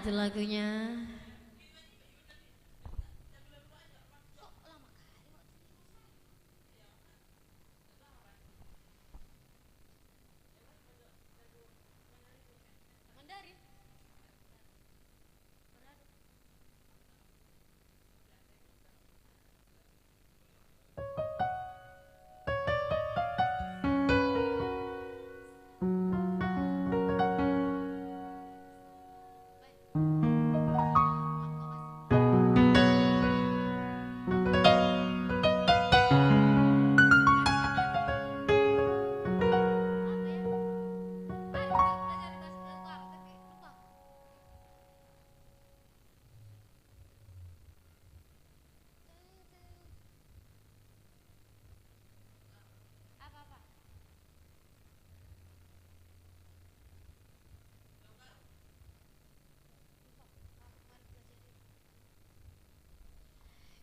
Lagunya.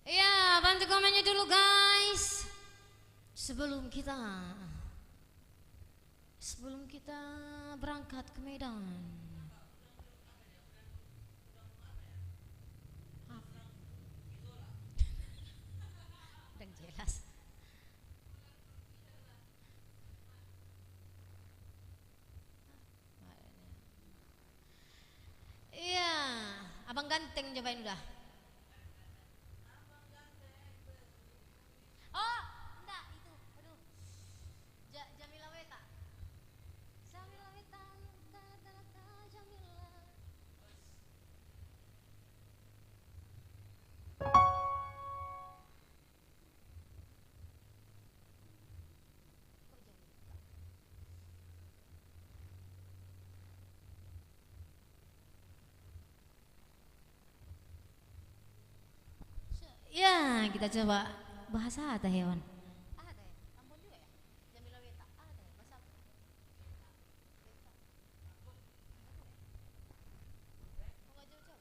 Iya, bantu komennya dulu, guys. Sebelum kita Sebelum kita berangkat ke Medan. Apa? Udah jelas. Iya, Abang Ganteng cobain udah. Oh, enggak, itu. Aduh. Ja-, Jamila Weta. Jamila Weta, ta, ta, ta, Jamila. Ya, kita coba bahasa apa, hewan? Ada ya? Ambon juga ya? Jamila Weta. Ada ya? Bahasa apa? Weta. Weta. Oh, nggak jauh-jauh.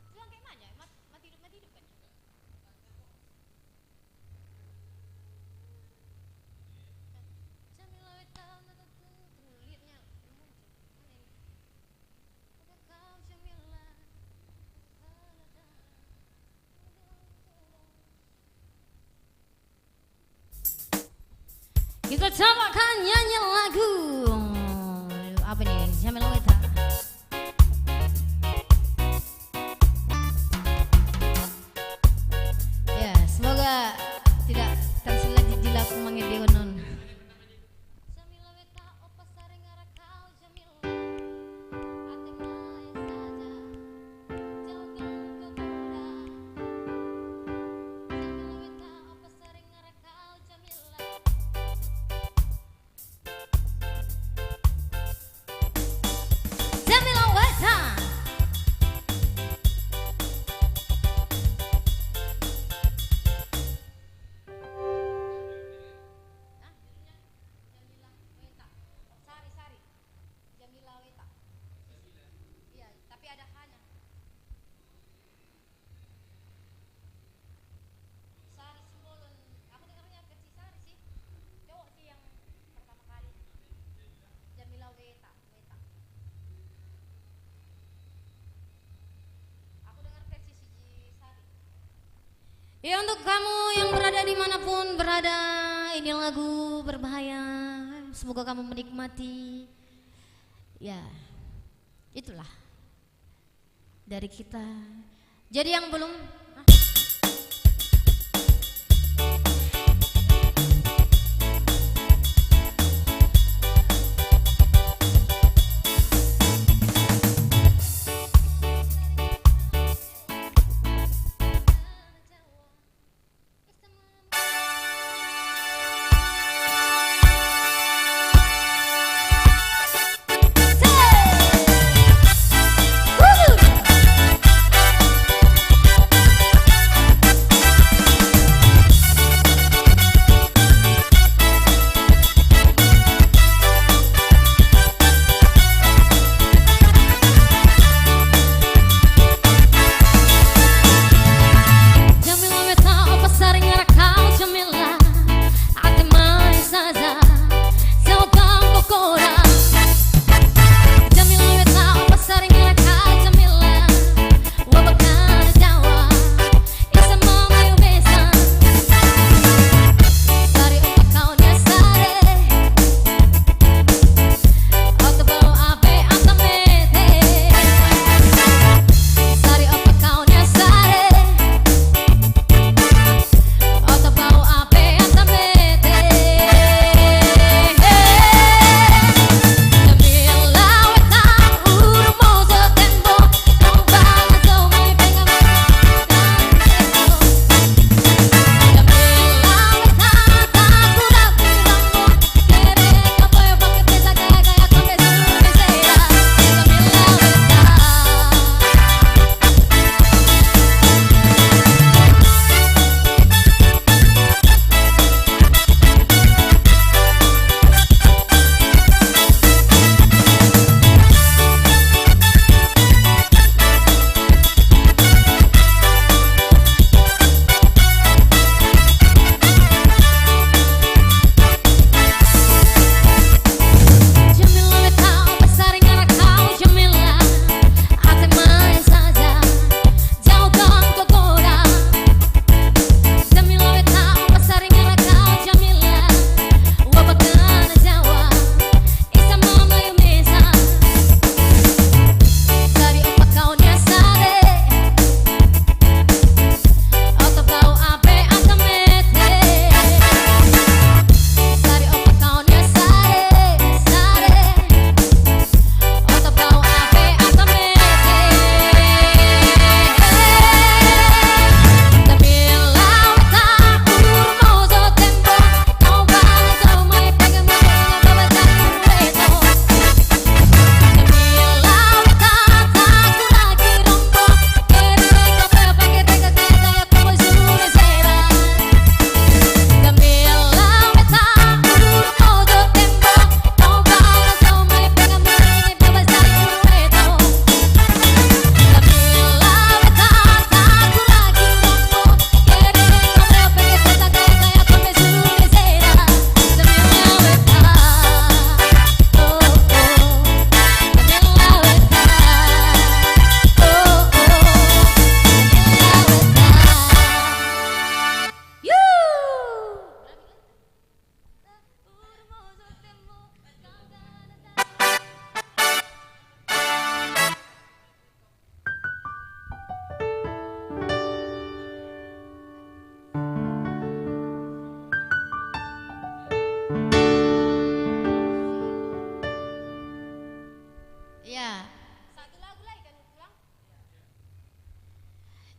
Bilang kayak mana? Mat-, mati hidup, mati hidup kan? Kita coba kan nyanyi lagu apa nih? Jamila Weta. Ya, semoga tidak tersendat di, di lagu mangedi onon. Jamila Weta. Hah? Judulnya Jamila Weta. Sari, Sari. Jamila Weta. Iya, tapi ada hanya. Sari Simbolon. Aku dengarnya versi Sari sih. Cowok sih yang pertama kali. Jamila Weta, Weta. Aku dengar versi si Sari. Ya, untuk kamu yang berada dimanapun berada, ini lagu berbahaya. Semoga kamu menikmati. Ya, itulah dari kita. Jadi yang belum, ah.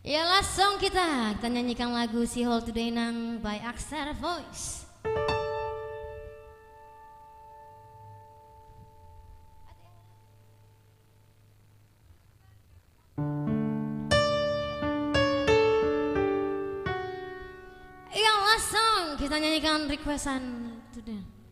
Ya, langsung kita, kita nyanyikan lagu Sihol Tudo Inang by Axel Voice. Ya, langsung kita nyanyikan requestan Tudo.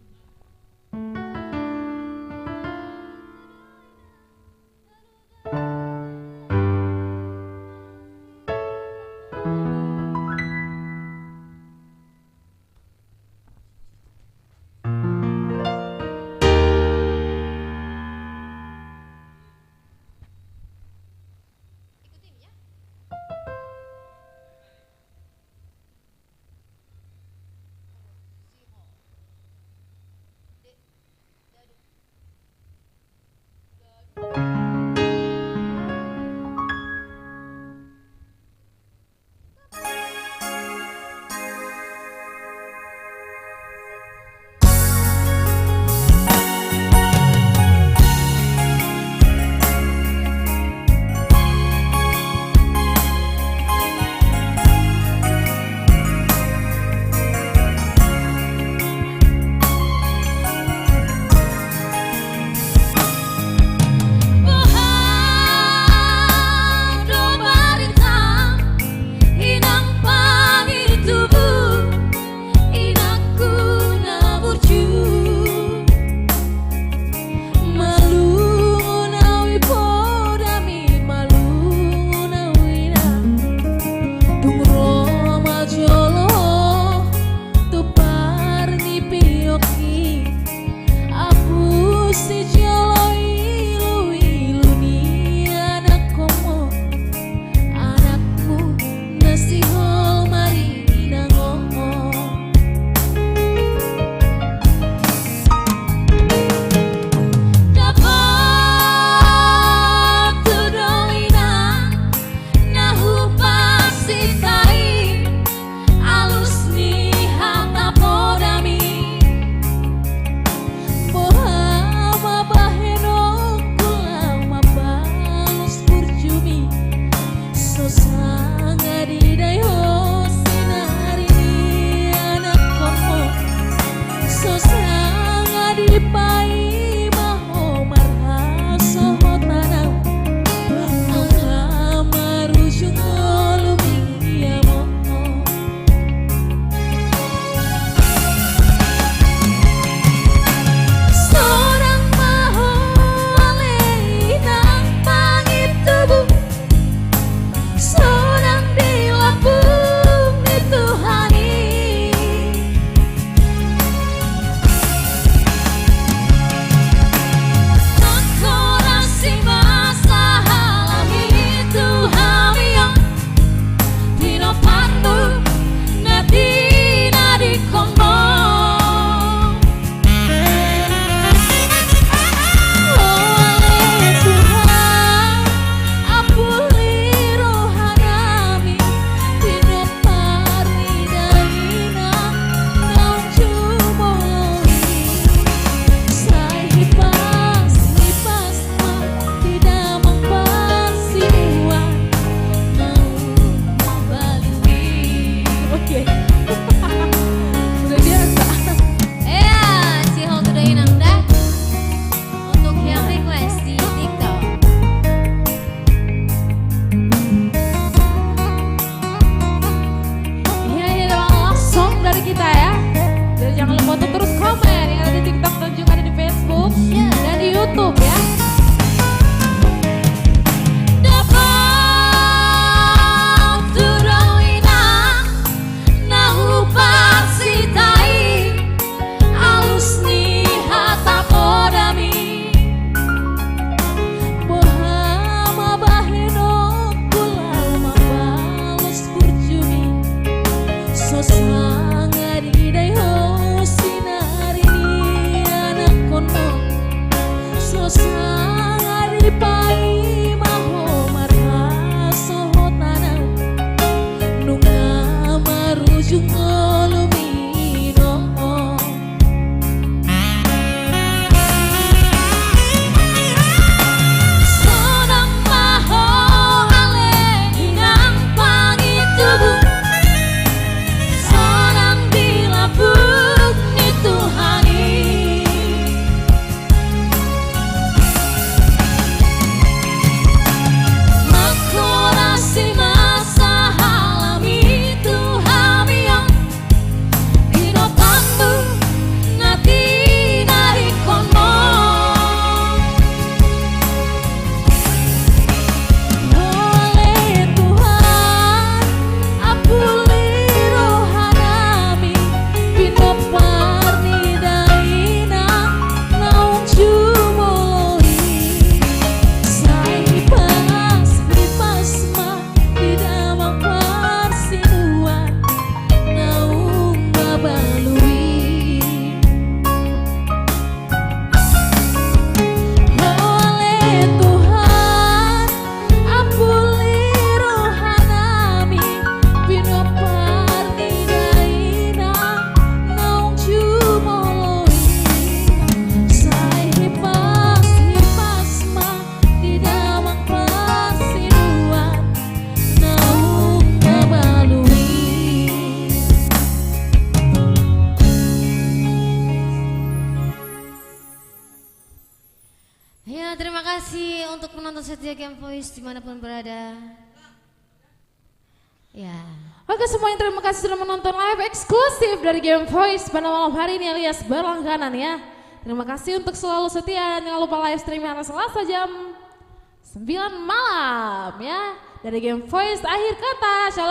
Terima kasih untuk penonton setia Game Voice dimanapun berada. Ya. Oke semuanya, terima kasih sudah menonton live eksklusif dari Game Voice pada malam hari ini alias berlangganan ya. Terima kasih untuk selalu setia dan jangan lupa live streaming hari Selasa jam sembilan malam ya. Dari Game Voice akhir kata. Shalom.